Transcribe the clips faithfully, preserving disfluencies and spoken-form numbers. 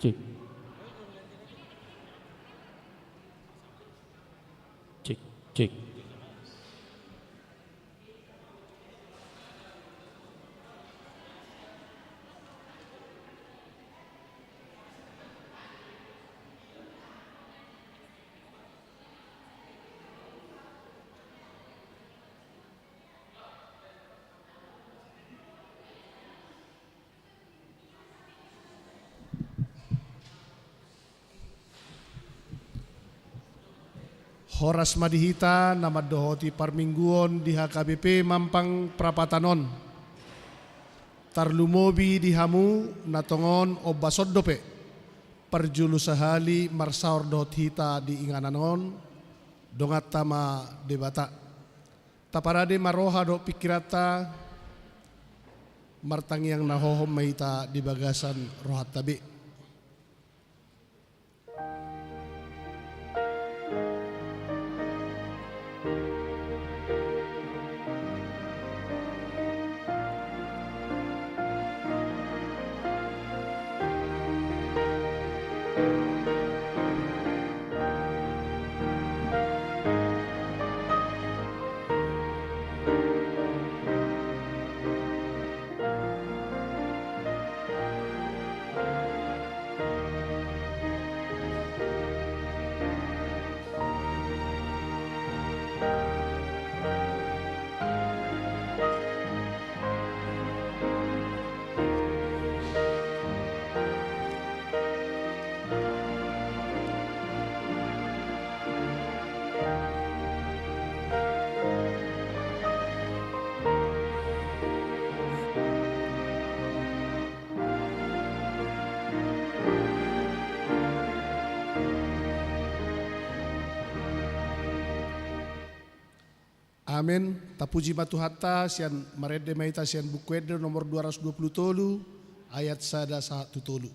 Cek. Cek, cek. Horas ma di hita na mandohoti parmingguon di H K B P Mampang Prapatan on. Tarlumobi di hamu na tongon ombas on dope parjolo sahali marsaor dohot hita di inganan on, donganta ma Debata. Taparade ma roha dohot pingkiranta, martangiang na hohom ma hita di bagasan rohanta be. Amen. Tapuji ma Tuhanta, sian, marende ma hita sian Buku Ende nomor dua ratus dua puluh tolu, ayat sada sahat tu tolu.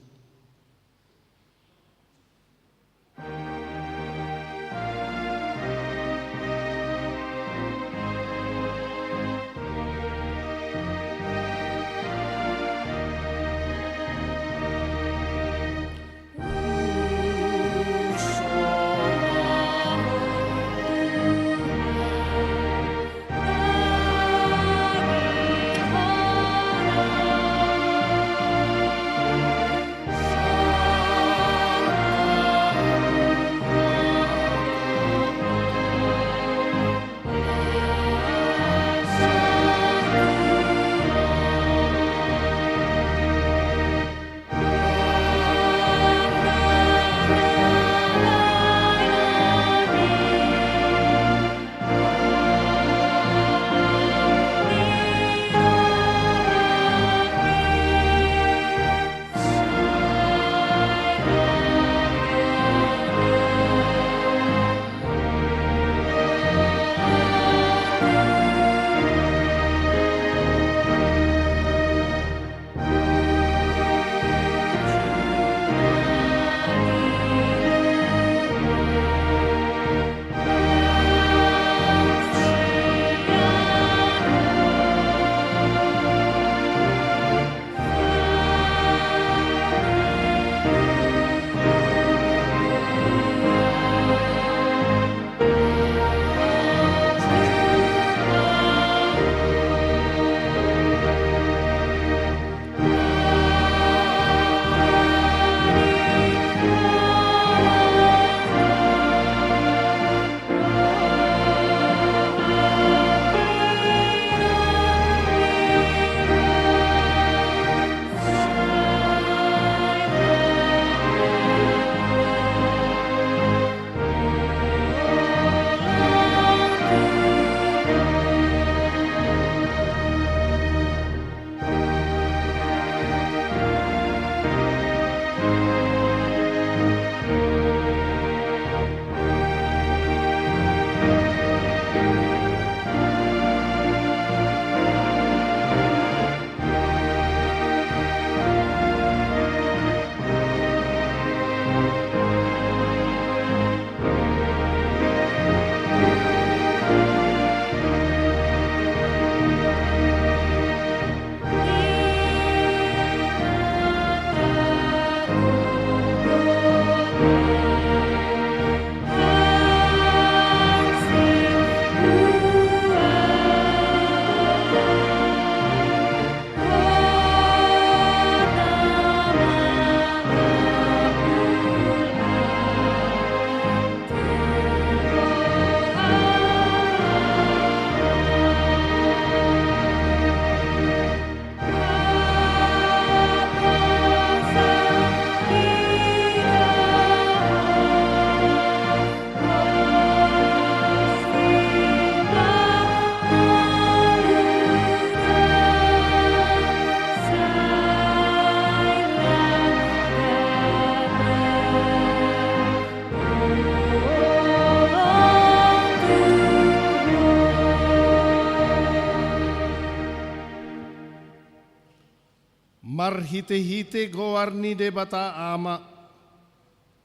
Marhitehite goar ni Debata Ama,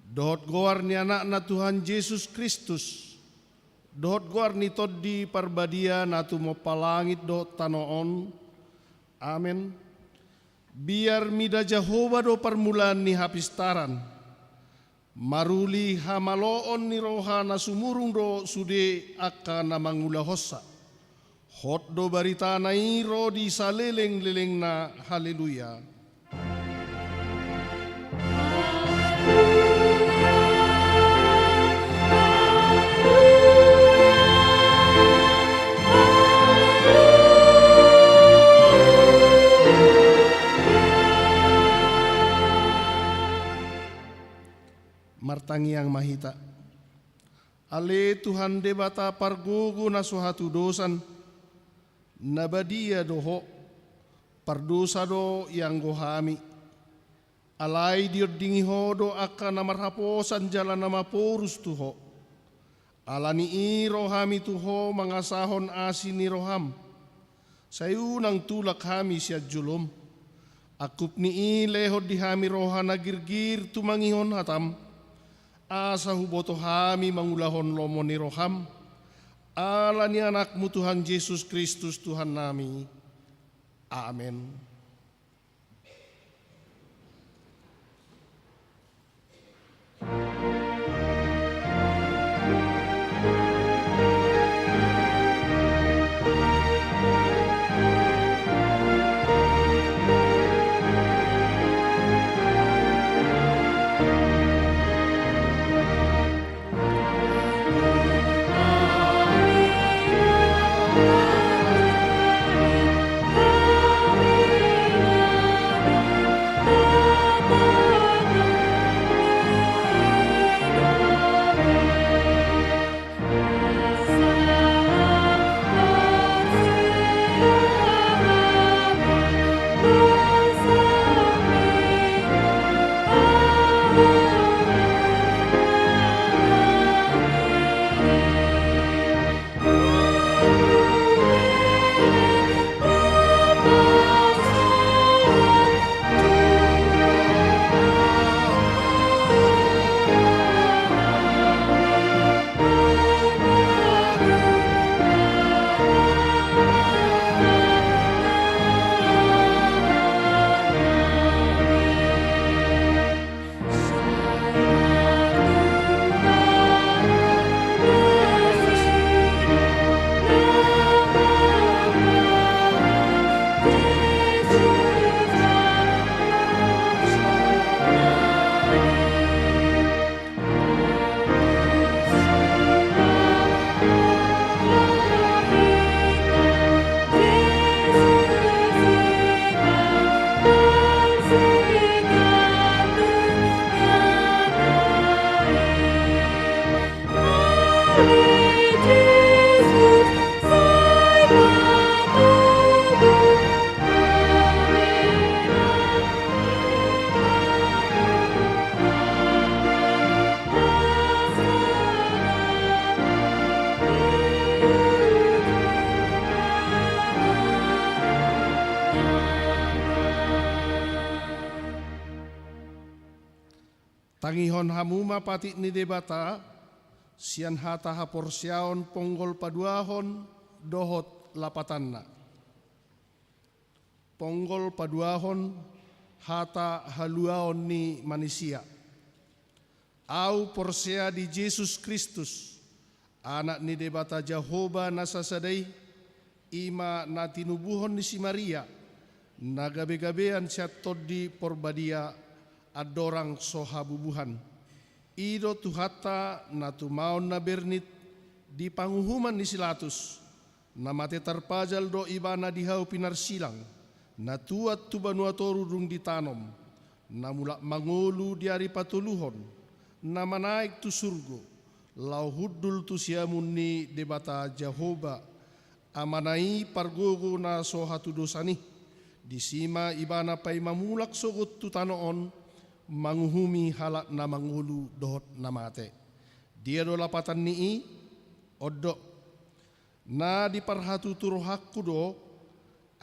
dohot goar ni Anakna Tuhan Jesus Kristus, dohot goar ni Tondi Parbadia na tumompa langit dohot tano on. Amen. Biar mida Jahowa do parmulaan ni hapistaran. Maruli hamaloon ni roha na sumurung do sude angka na mangulahonsa. Hot do baritana i ro di salelenglelengna. Haleluya. Martangiang ma hita. Ale Tuhan Debata pargogo na so hatudosan, na badia do Ho, pardosa do ianggo hami. Alai diondingi Ho do angka na marhaposan jala na maporus tu Ho. Ala ni i ro hami tu Ho mangasahon asi ni roham. Sai unang tulak hami sian jolom. Angkup ni i lehon di hami roha na girgir tumangihon hatam. Asa huboto hami mangulahon lomo ni roham. Ala ni Anakmu Tuhan Jesus Kristus Tuhannami. Amen. Tangihon hamu ma patik ni Debata sian hata haporseaon ponggol paduahon dohot lapatanna. Ponggol paduahon, hata haluaon ni manisia. Ahu porsea di Jesus Kristus, Anak ni Debata Jahowa na sasada i, i ma na tinubuhon ni si Maria, na gabegabean sian Tondi Porbadia, andorang so habubuhan. I do Tuhanta na tumaon na bernit di panguhuman ni si Latus, na mate tarpajal do Ibana di hau pinarsilang, na tuat tu banua toru dung ditanom, na mulak mangolu di ari patoluhon, na manaek tu surgo, laho hundul tu siamun ni Debata Jahowa, Amana i pargogo na so hatudosan i. Disi ma Ibana paima mulak sogot tu tano on, manguhumi halak na mangolu dohot na mate. Dia do lapatan ni i? On do. Na diparhatutu rohangku do,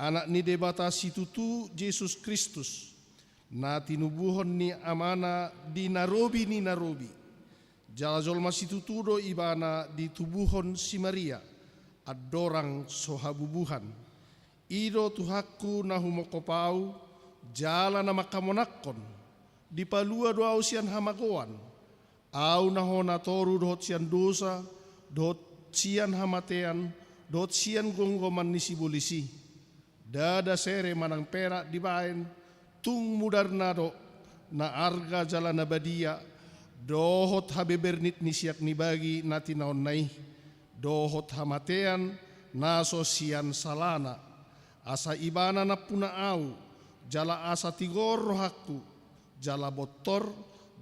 Anak ni Debata situtu Jesus Kristus, na tinubuhon ni Amana di na robi ni na robi. Jala jolma situtu do Ibana ditubuhon si Maria, andorang so habubuhan. I do Tuhanku na humongkop ahu, jala na manghamonangkon, dipalua do ahu sian hamagoan. Ahu na hona toru dohot sian dosa, dohot sian hamatean, dohot sian gomgoman ni sibolis i. Ndada sere manang perak dibaen, tung mudarna do, na arga jala na badia, dohot habebernit ni siak ni bagi na tinaonna i, dohot hamatean na so sian salana. Asa Ibana nampuna ahu, jala asa tigor rohangku, jala bontor,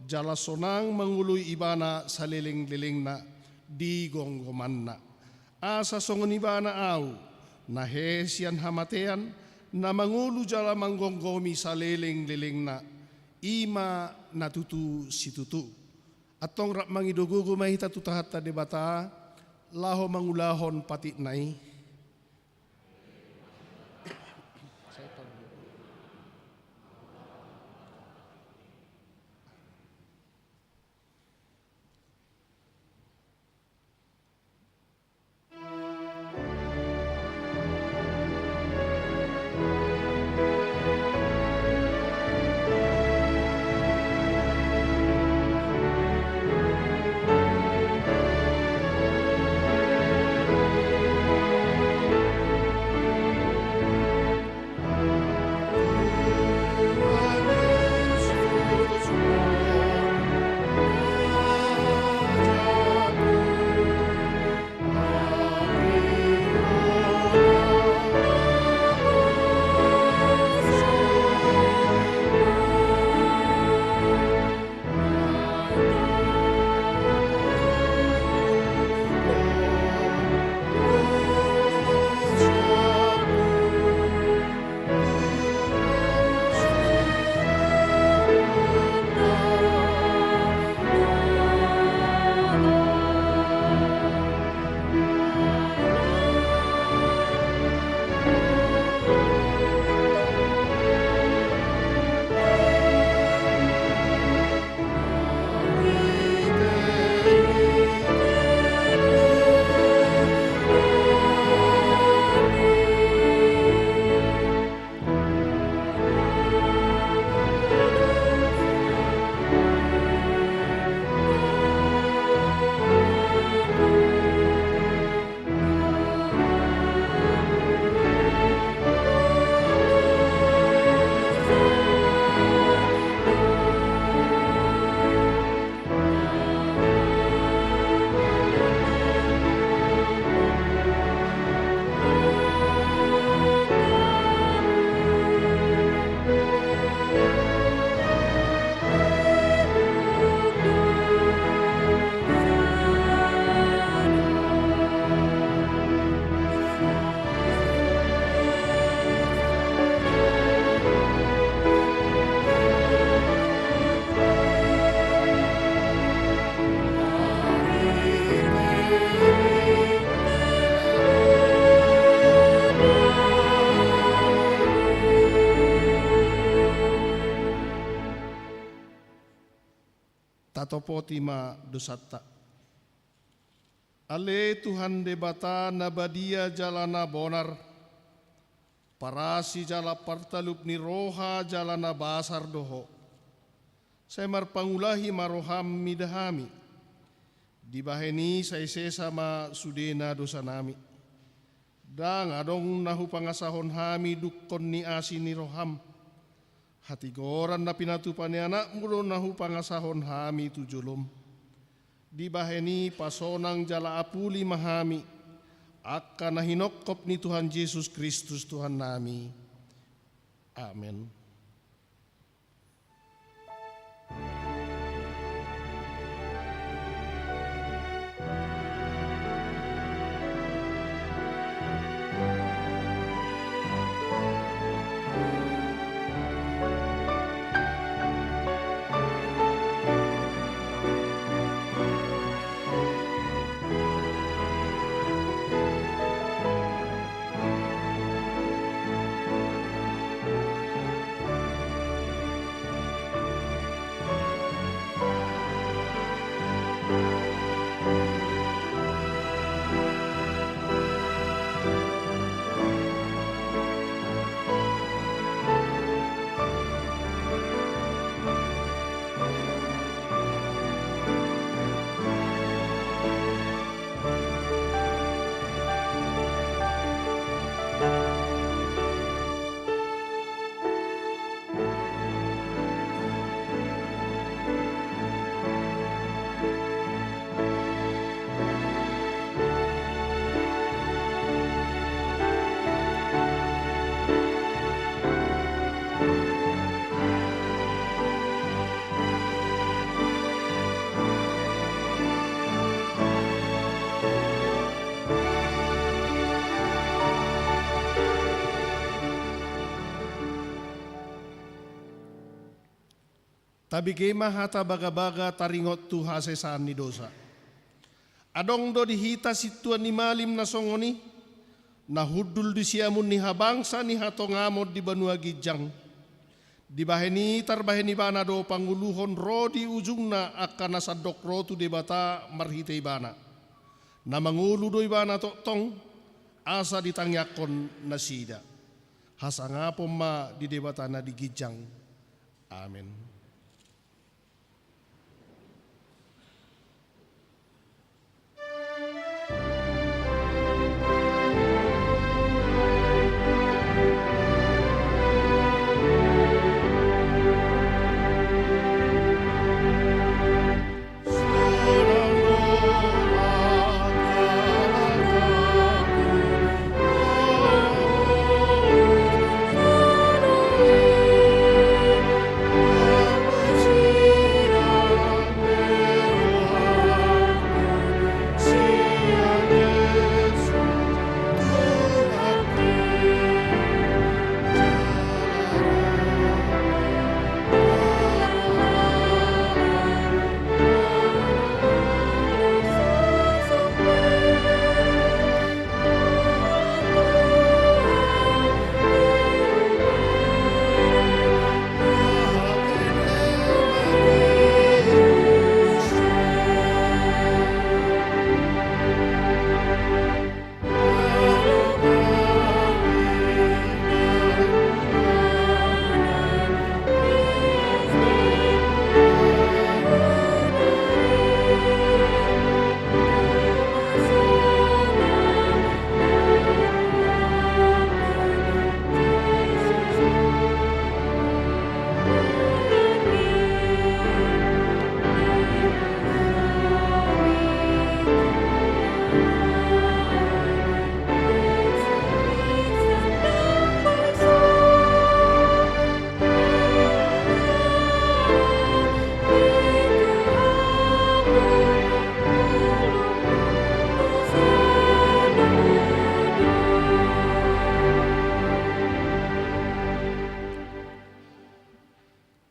jala sonang mangoloi Ibana salelenglelengna di gomgomanna. Asa songon Ibana ahu, na hehe sian hamatean, na mangolu jala manggomgomi salelenglelengna, i ma na tutu situtu. Antong rap mangido gogo ma hita tu Tuhanta Debata, laho mangulahon patikna i. Tatopoti ma dosanta. Ale Tuhan Debata na badia jala na bonar, parasi jala partalup ni roha jala na basar do Ho. Sai marpangulahi ma roham mida hami. Dibahen i sai sesa ma sudena dosanami. Ndang adong na hupangasahon hami dungkon ni asi ni roham. Hatigoran na pinatupa ni Anakmu do na hupangasahon hami tu jolom. Dibahen i pasonang jala apuli ma hami, angka na hinongkop ni Tuhan Jesus Kristus Tuhannami. Amen. Tabege ma hata bagabaga taringot tu hasesaan ni dosa. Adong do di hita sintua ni malim na songon i, na hundul di siamun ni habangsa ni hatongamon di banua ginjang. Dibahen i tarbahen ibana do panguluhon ro di ujungna angka na sandok ro tu Debata marhite ibana, na mangolu do ibana tongtong, asa ditangiangkon nasida. Hasangapon ma di Debata na di ginjang. Amen.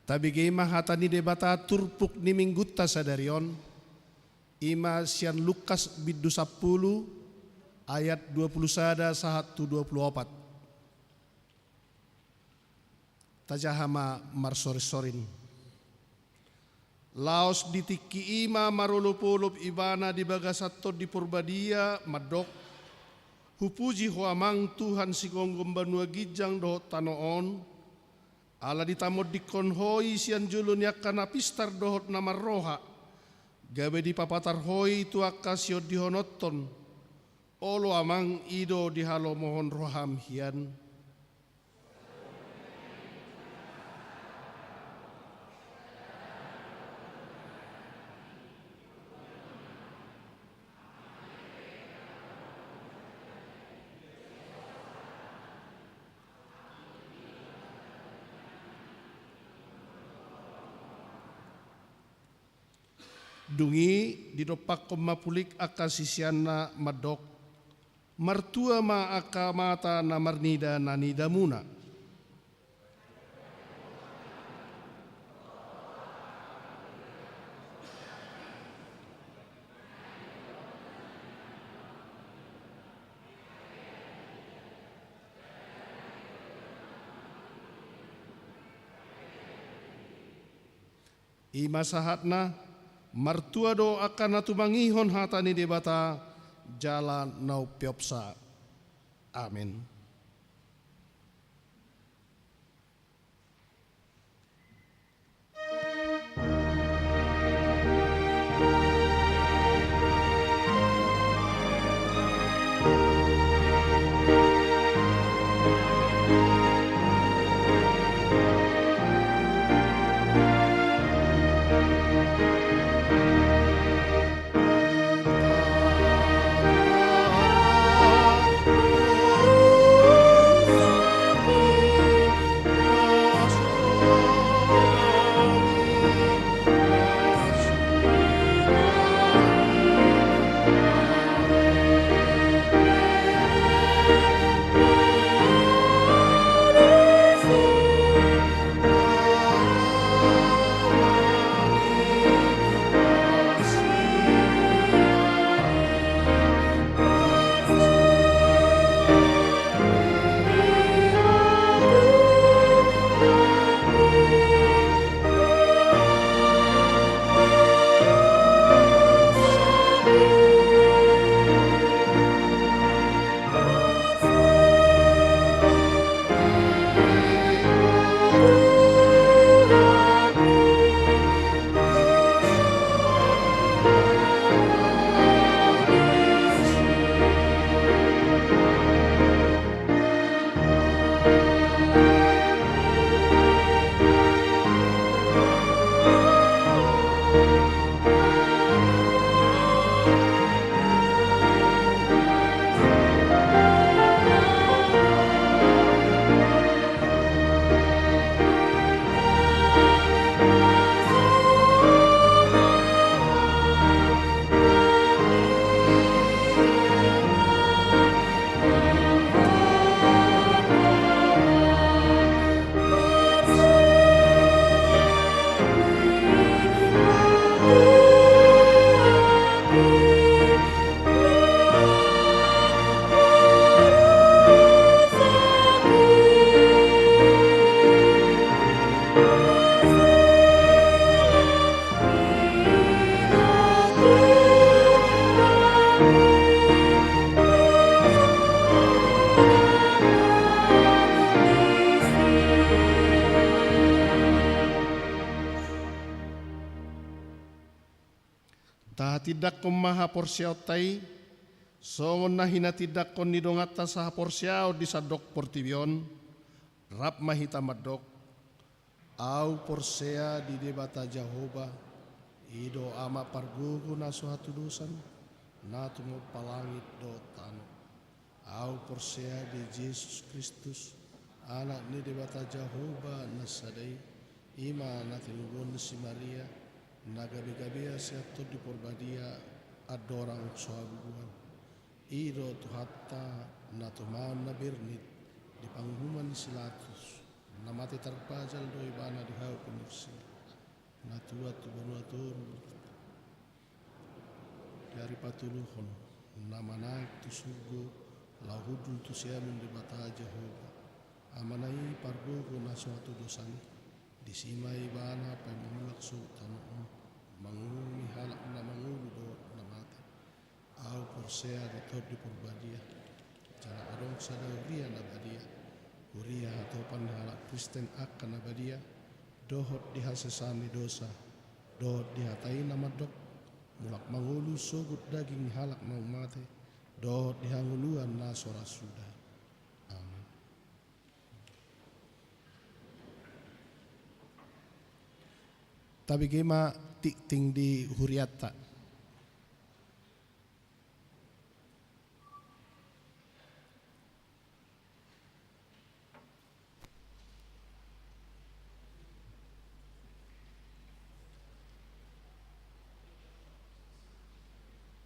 Tabege ma hata ni Debata turpuk ni minggunta sadari on, i ma sian Lukas bindu sampulu ayat dua pulu sada sahat tu dua pulu opat. Tajaha ma marsorinsorin. Laos di tingki i ma marolopolop ibana di bagasan Tondi Porbadia mandok: Hupuji Ho Amang Tuhan sigomgom banua ginjang dohot tano on, ala ditamondingkon Ho i sian jolo ni angka na pistar dohot na marroha, gabe dipapatar Ho i tu angka siondihononhon. Olo Amang, i do dihalomohon roham hian. Dung i didompakkon ma pulik angka siseanna mandok: Martua ma angka mata na marnida na nidamuna. I ma sahatna. Martua do angka na tumangihon hata ni Debata jala na umpeopsa. Amen. Tindangkon ma haporseaonta i, songon na hinatindangkon ni donganta sahaporseaon di sandok portibi on, rap ma hita mandok: Ahu porsea di Debata Jahowa, i do Ama pargogo na so hatudosan, na tumompa langit dohot tano. Ahu porsea di Jesus Kristus, Anak ni Debata Jahowa na sada i, i ma na tinubuhon si Maria, na gabe-gabea sian Tondi Porbadia, andorang so habubuhan. I do Tuhanta, na tumaon na bernit, di panguhuman ni si Pilatus, na mate tarpajal do ibana di hau pinarsi, na tuat tu banua toru, di ari patoluhon, na manaek tu surgo, laho hundul tu siamun Debata Jahowa, Amana i pargogo na so hatudosan i, disi ma ibana paima mulak sogot tano on, mangulumi halak na mangolu dohot na mate. Ahu porsea di Tondi Porbadia, jala adong sada huria na badia, huria hatopan ni halak Kristen angka na badia, dohot di hasesaan ni dosa, dohot di hata i na mandok: Mulak mangolu sogot daging ni halak naung mate, dohot di hangoluan na so ra suda. Amen. Tabege ma tingting di hurianta.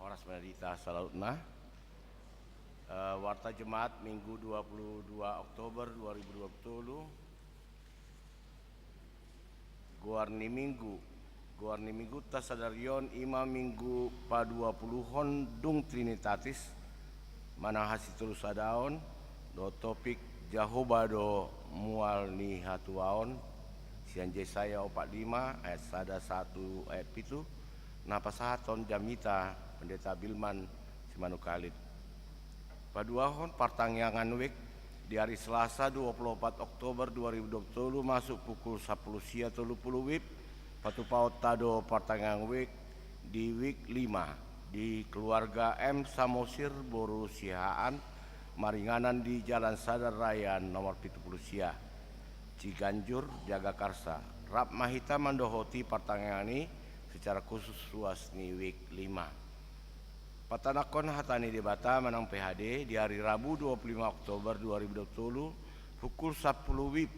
Horas ma di hita saluhutna. Eh, warta Jumat, Minggu dua puluh dua Oktober dua ribu dua puluh tolu. Goar ni Minggu. Goar ni Minggunta sadari on i ma Minggu paduapuluhon dung Trinitatis, manang hasitolusadaon, dohot topik Jahowa do mual ni hatuaon, sian Jesaya opat lima ayat sada sahat tu ayat pitu, na pasahathon jamita Pendeta Bilman Simanungkalit. Paduahon partangiangan wijk di ari Selasa dua puluh opat Oktober dua ribu dua puluh tolu masuk pukul sampulu sia tolu puluh wib, patupaonta do partangiangan wijk di wijk lima di keluarga M Samosir boru Siahaan, maringanan di Jalan Sadar Raya nomor pitu puluh sia, Ciganjur, Jagakarsa. Rap ma hita mandohoti partangiangan i secara khusus ruas ni wijk lima. Patanakhon hata ni Debata manang P H D di ari Rabu dua puluh lima Oktober dua ribu dua puluh tolu pukul sampulu wib,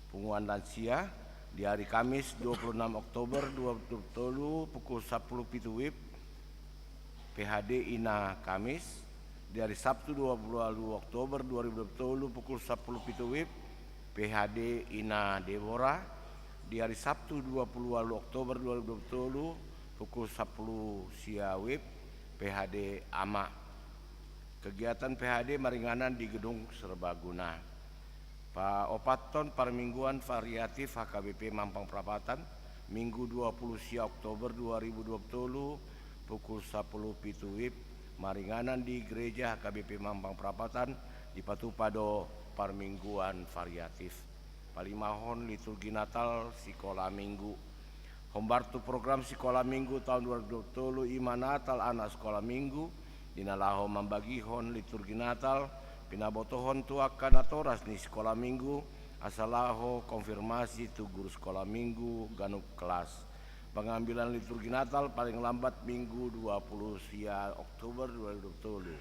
punguan lansia. Di ari Kamis dua puluh enam Oktober dua ribu dua puluh tolu pukul sampulu pitu wib, P H D Ina Kamis. Di ari Sabtu dua puluh walu Oktober dua ribu dua puluh tolu pukul sampulu pitu wib, P H D Ina Debora. Di ari Sabtu dua puluh walu Oktober dua ribu dua puluh tolu pukul sampulu sia wib, P H D Ama. Kegiatan P H D maringanan di Gedung Serbaguna. Paopathon parmingguan variatif H K B P Mampang Prapatan, Minggu dua puluh sia Oktober dua ribu dua puluh tolu pukul sampulu pitu wib, maringanan di Gereja H K B P Mampang Prapatan, dipatupa do parmingguan variatif. Palimahon liturgi Natal sikola Minggu. Hombar tu program sikola Minggu taon dua ribu dua puluh tolu i ma Natal anak sikola Minggu, di na laho mambagihon liturgi Natal, pinabotohon tu angka natoras ni sikola Minggu, asa laho konfirmasi tu guru sikola Minggu ganup kelas. Pengambilan liturgi Natal paling lambat Minggu dua puluh sia Oktober dua ribu dua puluh tolu.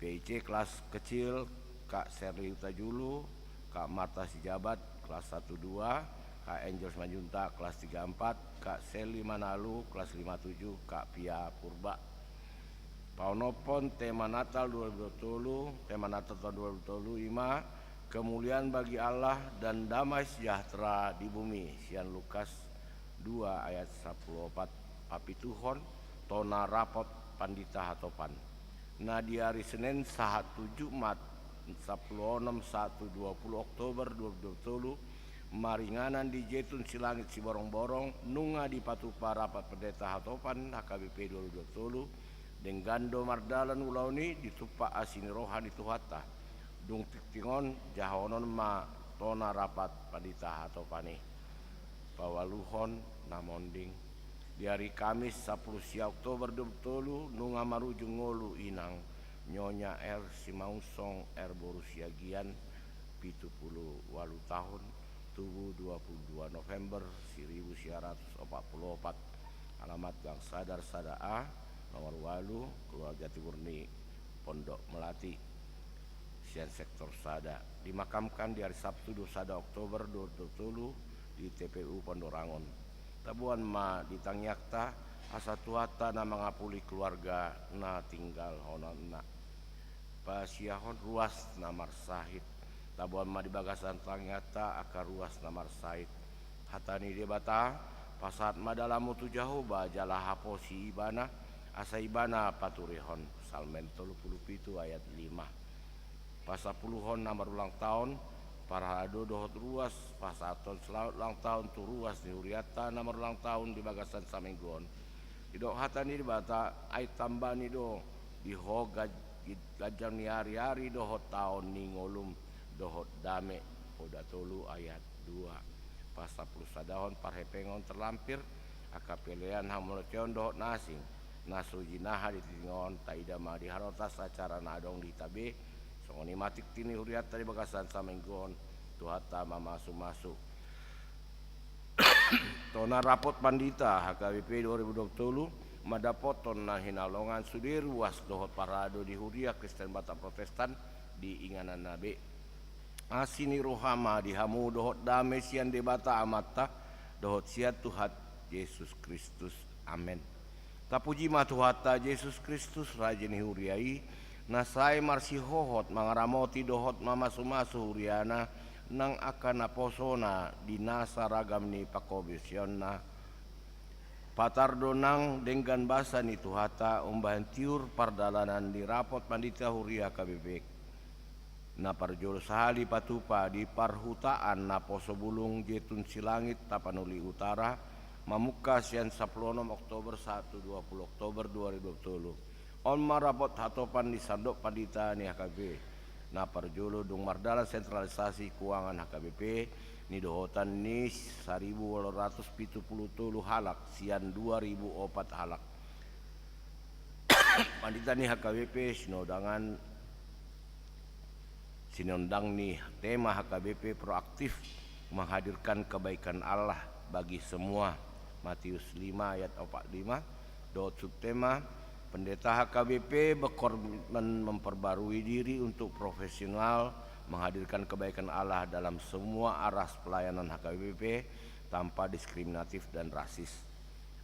P I C kelas kecil, Kak Serli Hutajulu, Kak Marta Sijabat, kelas satu dua, Kak Angel Simanjuntak, kelas tiga empat, Kak Seli Manalu, kelas lima tujuh, Kak Pia Purba. Paonomhon tema Natal dua ribu dua puluh tolu, tema Natal taon dua ribu dua puluh tolu i ma, Kemuliaan bagi Allah dan damai sejahtera di bumi, sian Lukas dua ayat sampulu opat. Papituhon, tona rapot pandita hatopan. Na di ari Senen sahat tu Jumat, sampulu onom sahat tu dua puluh Oktober dua ribu dua puluh tolu, maringanan di Jetun Silangit Siborongborong, nunga dipatupa rapat pendeta hatopan H K B P dua ribu dua puluh tolu, denggan do mardalan ulaon i, ditumpak asi ni roha ni Tuhanta. Dung tingting on, jahaonon ma tona rapat pandita hatopan i. Paualuhon na monding. Di ari Kamis sampulu sia Oktober dua pulu tolu, nunga marujung ngolu inang Nyonya R. Simangunsong R. boru Siagian, pitu pulu ualu taon, tubu dua pulu dua November siribu sia ratus opat pulu opat, alamat Gang Sadar sada A, nomor ualu, Keluarga Timur ni Pondok Melati, sian sektor sada. Dimakamkan di ari Sabtu dua pulu sada Oktober dua pulu tolu di T P U Pandorangon. Taboan ma di tangiangta, asa Tuhanta na mangapuli keluarga na tinggalhononna. Pasiahon ruas na marsahit. Taboan ma di bagasan tangiangta angka ruas na marsahit. Hata ni Debata, pasahat ma dalanmu tu Jahowa, jala haposi Ibana, asa Ibana paturehon. Psalmen tolu pulu pitu ayat lima. Pasampuluhon na marulang taon, parhalado dohot ruas, pasahathon selamat ulang taon tu ruas ni hurianta na marulang taon di bagasan saminggu on. Didok hata ni Debata, ai tambani do di ho gaj-, ganjang ni ari-ari dohot taon ni ngolum dohot dame, Poda tolu ayat dua. Pasampulu sadahon parhepengon terlampir, angka pelean hamauliateon dohot na asing, na so jinaha di tingki on, taida ma di harotas acara na adong di hita be, songon i ma tingki ni hurianta di bagasan saminggu on, Tuhanta mamasu-masu. Tona rapot pandita H K B P dua ribu dua puluh tolu, mandapothon na hinaholongan sude ruas dohot parhalado di Huria Kristen Batak Protestan di ingananna be. Asi ni roha ma di hamu dohot dame sian Debata Amanta, dohot sian Tuhan Jesus Kristus. Amen. Tapuji ma Tuhanta Jesus Kristus, Raja ni huria i, na sai marsihohot mangaramoti dohot mamasu-masu huriana, nang angka naposona di nasa ragam ni panghobasionna. Patar do nang denggan basa ni Tuhanta umbahen tiur pardalanan ni rapot pandita huria H K B P. Na parjolo sahali patupa di parhutaan naposo bulung Jetun Silangit Tapanuli Utara, mamungka sian sampulu onom Oktober sahat tu dua pulu Oktober dua ribu dua puluh tolu. On ma rapot hatopan ni sandok pandita ni H K B P. Na parjolo dung mardalan sentralisasi keuangan H K B P, nidohotan ni saribu ualu ratus pitu pulu tolu halak sian dua ribu opat halak. Pandita ni H K B P, sinondangan, sinondang ni tema H K B P proaktif menghadirkan kebaikan Allah bagi semua, Matius lima ayat opat lima, dohot subtema, Pendeta H K B P berkomitmen memperbarui diri untuk profesional menghadirkan kebaikan Allah dalam semua aras pelayanan H K B P tanpa diskriminatif dan rasis.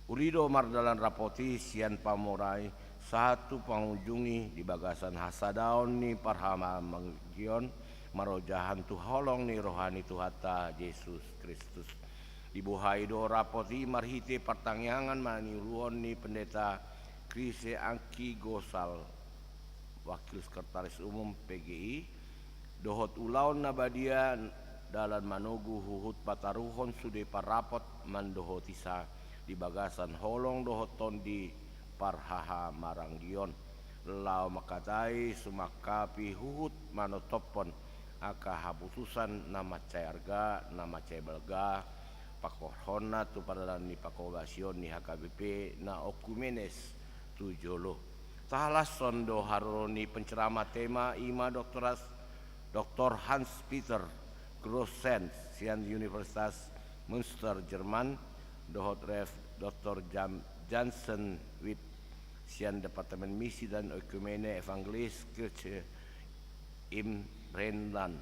Uli do mardalan rapot i sian pamorai sahat tu pangunjungi di bagasan hasadaon ni parhamaranggion marojahan tu holong ni roha ni Tuhanta Jesus Kristus. Dibuhai do rapot i marhite partangiangan maniuluhon ni Pendeta Krise Angki Gosal, Wakil Sekretaris Umum P G I, dohot ulaon na badia dalan manogu huhut pataruhon sude parrapot mandohotisa di bagasan holong dohot tondi parhahamaranggion. Laho mangkatai sumangkapi huhut manotophon angka haputusan na mansai arga, na mansai balga, pangkorhonna tu pardalanan ni panghobasion ni H K B P na okumenes tu jolo. Tahalashon do haroro ni penceramah tema i ma Doktor Has-, Doktor Hans Peter Grossens sian Universitas Münster Jerman, dohot Rev Doktor Jam-, Jansen Witt sian Departemen Misi dan Ekumene Evangelis Kirche im Rheinland,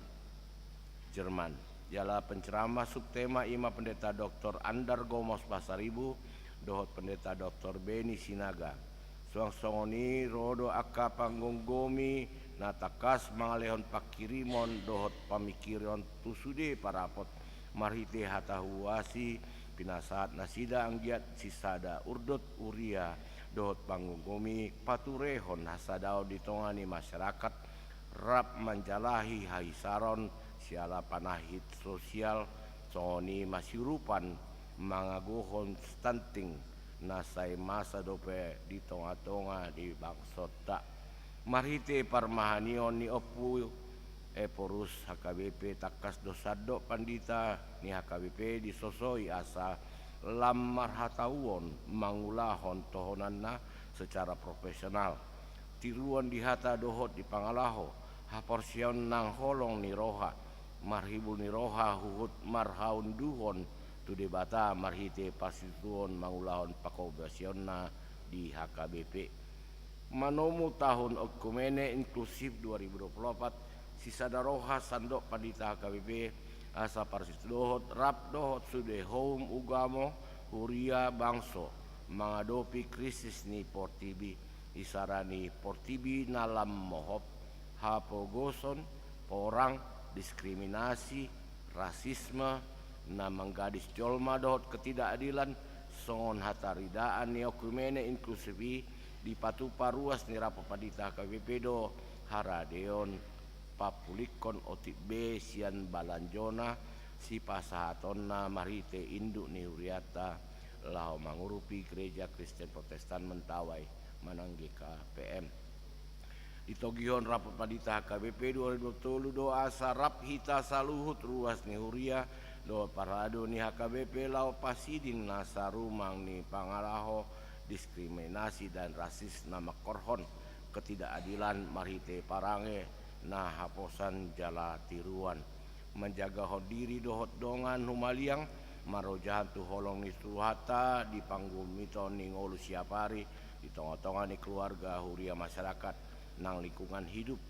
Jerman. Jala penceramah subtema i ma Pendeta Doktor Andar Gomos Pasaribu dohot Pendeta Doktor Beni Sinaga. Suang songon i ro do angka panggomgomi na tangkas mangalehon pangkirimon dohot pamingkiron tu sude parrapot marhite hata huasi pinasahat nasida anggiat sisada urdot huria dohot panggomgomi paturehon hasadaon di tonga ni masyarakat, rap manjalahi hahisaron siala panahit sosial, songon i masiurupan mangagohon stunting na sai masa dope di tonga-tonga di bangsonta. Marhite parmahanion ni Ompu Ephorus H K B P tangkas do sandok pandita ni H K B P disosoi asa lam marhatauon mangulahon tohonanna secara profesional. Tiruon di hata dohot di pangalaho, haporseaon nang holong ni roha, marhibul ni roha huhut marhaunduhon tu Debata marhite parsitutuon mangulahon pangkobasionna di H K B P. Manomu tahun Oikumene Inklusif dua ribu dua puluh opat, sisada roha sandok pandita H K B P, asa parsitutu dohot rap dohot sude houm ugamo, huria, bangso, mangadopi krisis ni portibi, isara ni portibi na lam mohop, hapogoson, porang, diskriminasi, rasisme, na manggadis jolma dohot ketidakadilan, songon hataridaan ni Oikumene Inklusif i, dipatupa ruas ni rapot pandita H K B P do haradeon papulikkon otik be sian balanjona sipasahatonna marhite induk ni hurianta laho mangurupi Gereja Kristen Protestan Mentawai manang G K P M. Ditogihon rapot pandita H K B P dua ribu dua puluh tolu do asa rap hita saluhut ruas ni huria dohot parhalado ni H K B P laho pasiding nasa rumang ni pangalaho, diskriminasi dan rasis na mangkorhon ketidakadilan marhite parange na haposan jala tiruan. Manjagahon diri dohot dongan humaliang, marojahan tu holong ni Tuhanta di panggumiton ni ngolu siapari di tongatonga ni keluarga, huria, masyarakat nang lingkungan hidup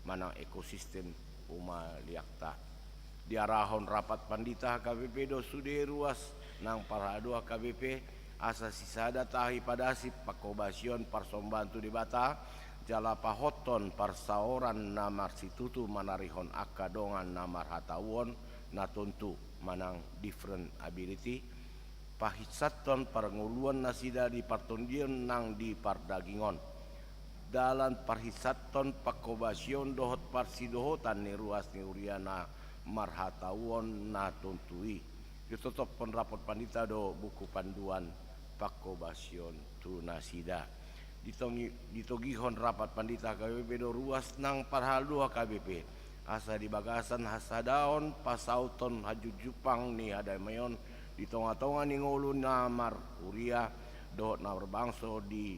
manang ekosistem humaliangta. Diarahon rapot pandita H K B P do sude ruas nang parhalado H K B P, asa sisada tahi padasip pangkobasion parsombaon tu Debata, jala pahothon parsaoran na marsitutu manarihon angka dongan na marhatauon na tontu manang different ability, pahinsathon parngoluan nasida di partondion nang di pardagingon. Dalan parhinsathon pangkobasion dohot parsidohotan ni ruas ni huria na marhatauon na tontu i. Ditotophon rapot pandita do buku panduan pangkobasion tu nasida. Ditongi-, ditogihon rapot pandita H K B P do ruas nang parhalado H K B P, asa di bagasan hasadaon pasauthon hajujupang ni hadameion di tongatonga ni ngolu na marhuria dohot na marbangso di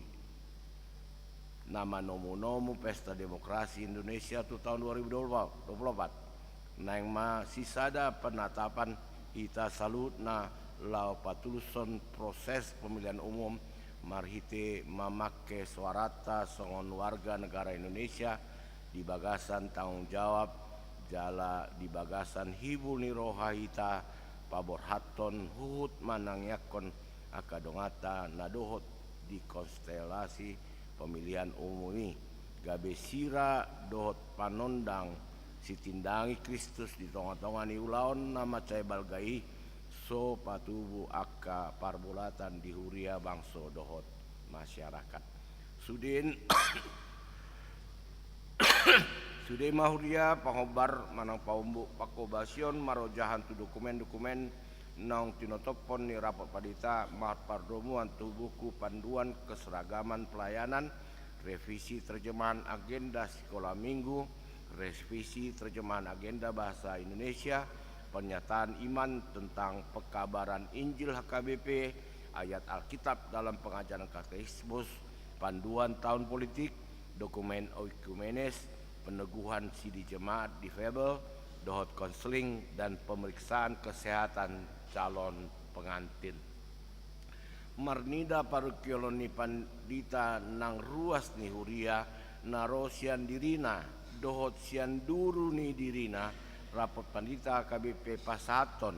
na manomunomu Pesta Demokrasi Indonesia tu taon dua ribu dua puluh opat, naeng ma sisada penatapan hita saluhutna laho patulushon proses pemilihan umum marhite mamangke suaranta songon warga negara Indonesia di bagasan tanggung jawab jala di bagasan hibul ni roha hita paborhathon huhut manangiangkon angka donganta na dohot di konstelasi pemilihan umum i, gabe sira dohot panondang sitindangi Kristus di tongatonga ni ulaon na mansai balga i, so patubu angka parbolatan di huria, bangso dohot masyarakat. Sude, sude ma huria pahombar manang paombuk pangkobasion marojahan tu dokumen-dokumen naung tinotophon ni rapot pandita marpardomuan tu buku panduan keseragaman pelayanan, revisi terjemahan agenda sikola minggu, revisi terjemahan agenda bahasa Indonesia, pernyataan iman tentang pekabaran Injil H K B P, ayat Alkitab dalam pengajaran katekismus, panduan tahun politik, dokumen oikumenes, peneguhan sidi jemaat difabel, dohot konseling dan pemeriksaan kesehatan calon pengantin. Marnida parungkilon ni pandita nang ruas ni huria na ro sian dirina dohot sian duru ni dirina, rapot pandita H K B P pasahathon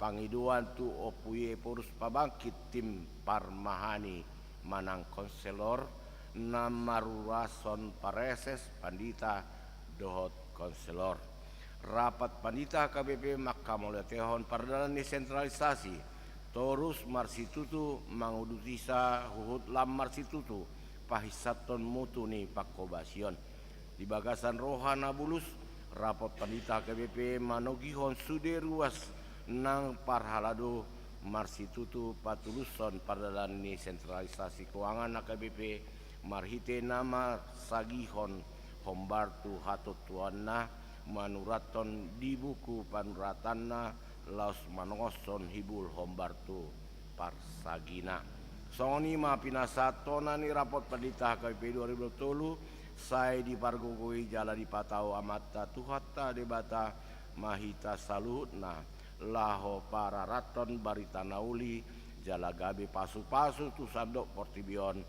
pangidoan tu Ompu Yephorus Pabangkit, tim parmahani manang konselor, na marurashon pareses, pandita dohot konselor. Rapat pandita H K B P mangkamauliatehon pardalan ni sentralisasi, torus marsitutu mangudutisa huhut lam marsitutu pahinsathon mutu ni pangkobasion. Di bagasan roha na bulus, rapot pandita H K B P manogihon sude ruas nang parhalado marsitutu patulushon pardalan ni sentralisasi keuangan H K B P marhite na marsagihon hombar tu hatontuanna, manurathon di buku panuratanna laos manongoshon hibul hombar tu parsagina. Songon i ma pinasahatonna ni rapot pandita H K B P dua ribu dua puluh tolu, sai dipargogoi jala dipatau Amanta Tuhanta Debata ma hita saluhutna, laho pararathon barita na uli, jala gabe pasupasu tu sandok portibi on.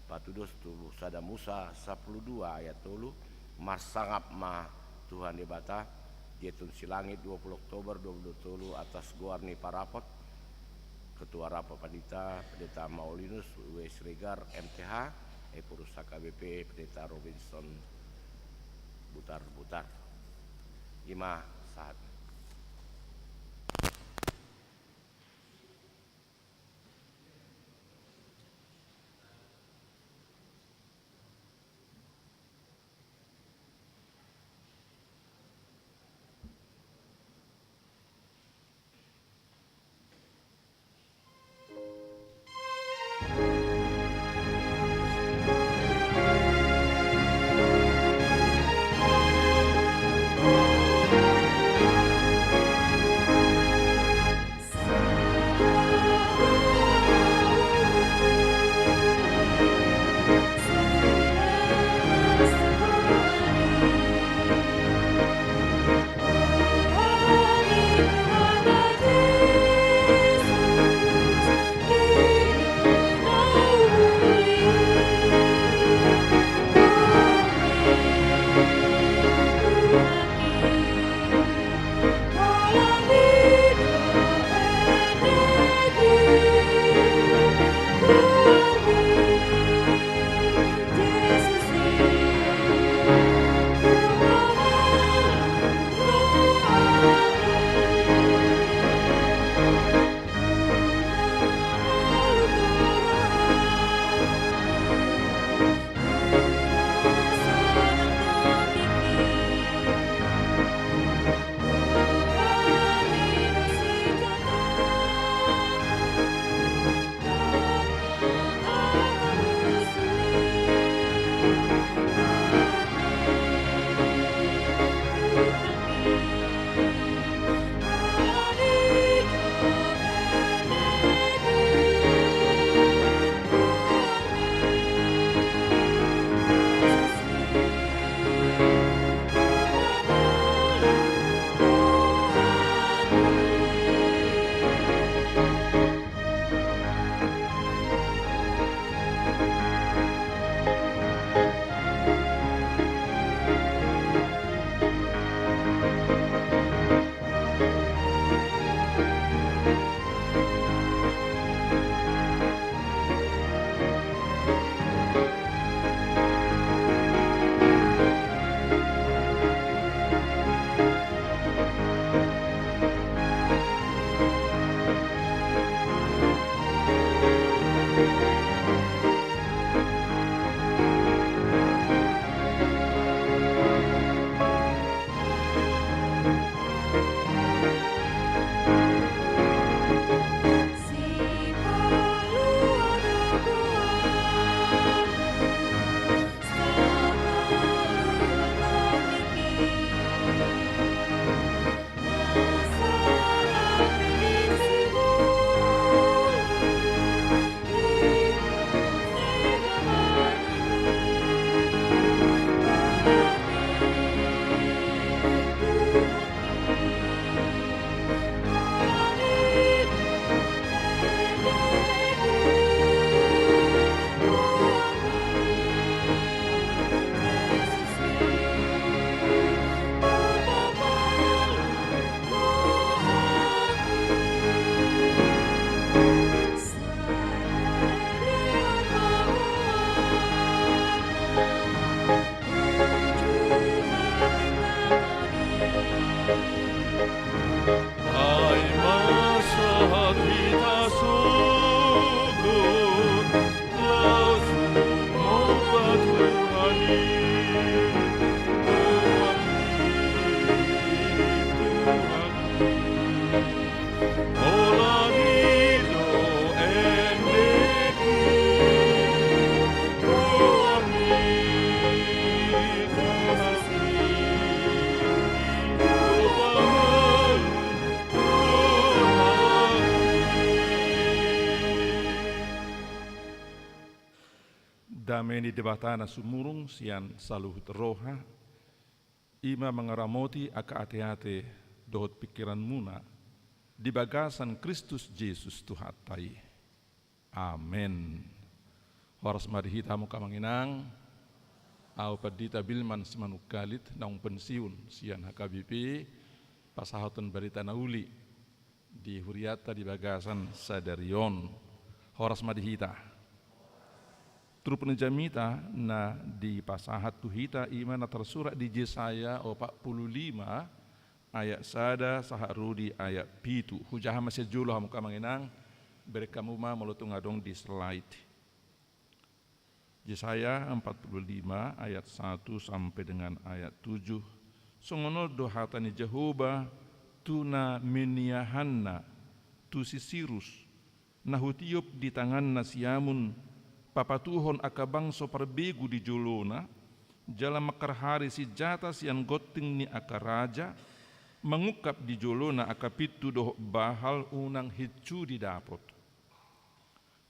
Patudos tu Sada Musa sampulu dua ayat tolu, marsangap ma Tuhan Debata. Di Eton Silangit, dua puluh Oktober dua puluh dua puluh tolu, atas goar ni parapot, Ketua Rapot Pandita, Pendeta Maulinus W Siregar, M T H, Epurus H K B P, Pendeta Robinson Butarbutar. I ma sahat. Dame ni Debata na sumurung sian saluhut roha, i ma mangaramoti angka ateate dohot pingkiranmuna di bagasan Kristus Jesus Tuhanta i. Amen. Horas ma di hita hamu angka amang inang. Ahu Pandita Bilman Simanungkalit, naung pensiun sian H K B P, pasahathon barita na uli di hurianta di bagasan sadari on. Horas ma di hita. Turpuk ni jamita na dipasahat tu hita i ma na tarsurat di Jesaya opat pulu lima ayat sada sahat ro di ayat pitu. Hujaha ma sian jolo hamu angka amang inang, bereng hamu ma molo tung adong di slide. Jesaya empat puluh lima ayat satu sampai dengan ayat tujuh. Songon on do hata ni Jahowa tu na miniahanna, tu si Sirus, na hutiop di tanganna siamun, papatuhon angka bangso parbegu di jolona, jala mangkarhari sinjata sian gonting ni angka raja, mangungkap di jolona angka pintu dohot bahal unang hinsu didapot.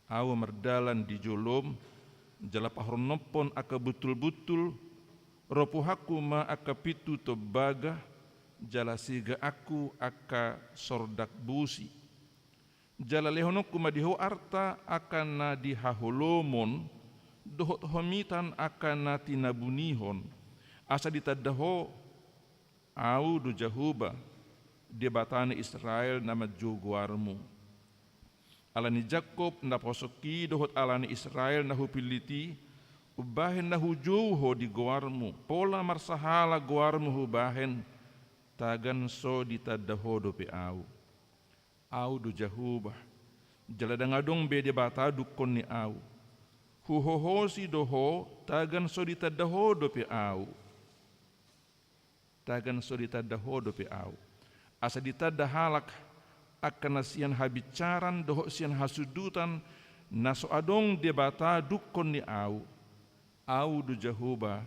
Ahu mardalan di jolom, jala pahorononhon angka buntulbuntul, ropuhanku ma angka pintu tombaga, jala sigaanku angka sordak bosi. Jala lehononku ma di ho arta angka na di haholomon, dohot homitan angka na tinabunihon, asa ditanda ho, Ahu do Jahowa, Debata ni Israel na manjou goarmu. Ala ni Jakkob naposongki dohot ala ni Israel na hupillit i, umbahen na hujou ho di goarmu, pola marsahala goarmu hubahen, tagan so ditanda ho dope Ahu. Ahu do Jahowa, jala ndang adong be Debata dungkon ni Ahu. Huhohosi do ho, tagan so ditanda ho dope Ahu. Tagan so ditanda ho dope Ahu. Asa ditanda halak angka na sian habinsaran dohot sian hasundutan, na so adong Debata dungkon ni Ahu. Ahu do Jahowa,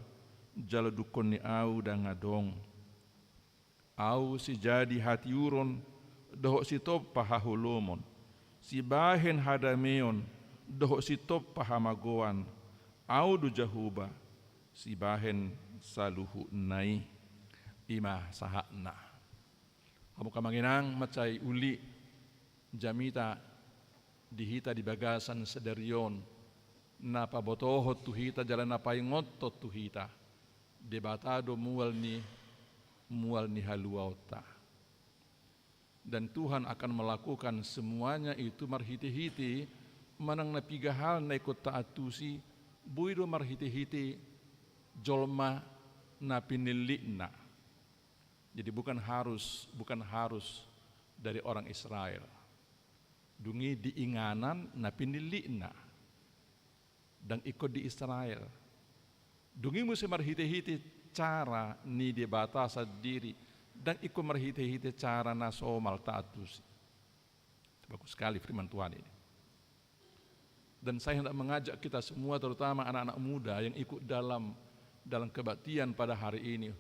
jala dungkon ni Ahu ndang adong. Ahu sijadi hatiuron dohot sitompa haholomon, sibahen hadameon dohot sitompa hamagoan. Ahu do Jahowa, sibahen saluhutna i. I ma sahatna. Hamu angka amang inang, mansai uli jamita di hita di bagasan sadari on, na pabotohon tu hita jala na paingothon tu hita, Debata do mual ni, mual ni haluaonta. Dan Tuhan akan melakukan semuanya itu marhitehite manang na piga hal na ingkon taantusi, boi do marhitehite jolma na pinillitna. Jadi bukan harus, bukan harus dari orang Israel. Dung i di inganan na pinillitna. Ndang ingkon di Israel. Dung i muse marhitehite cara ni Debata sandiri, ndang ingkon marhitehite cara na somal taantusi. Bagus sekali firman Tuhan ini. Dan saya hendak mengajak kita semua, terutama anak-anak muda yang ikut dalam, dalam kebaktian pada hari ini,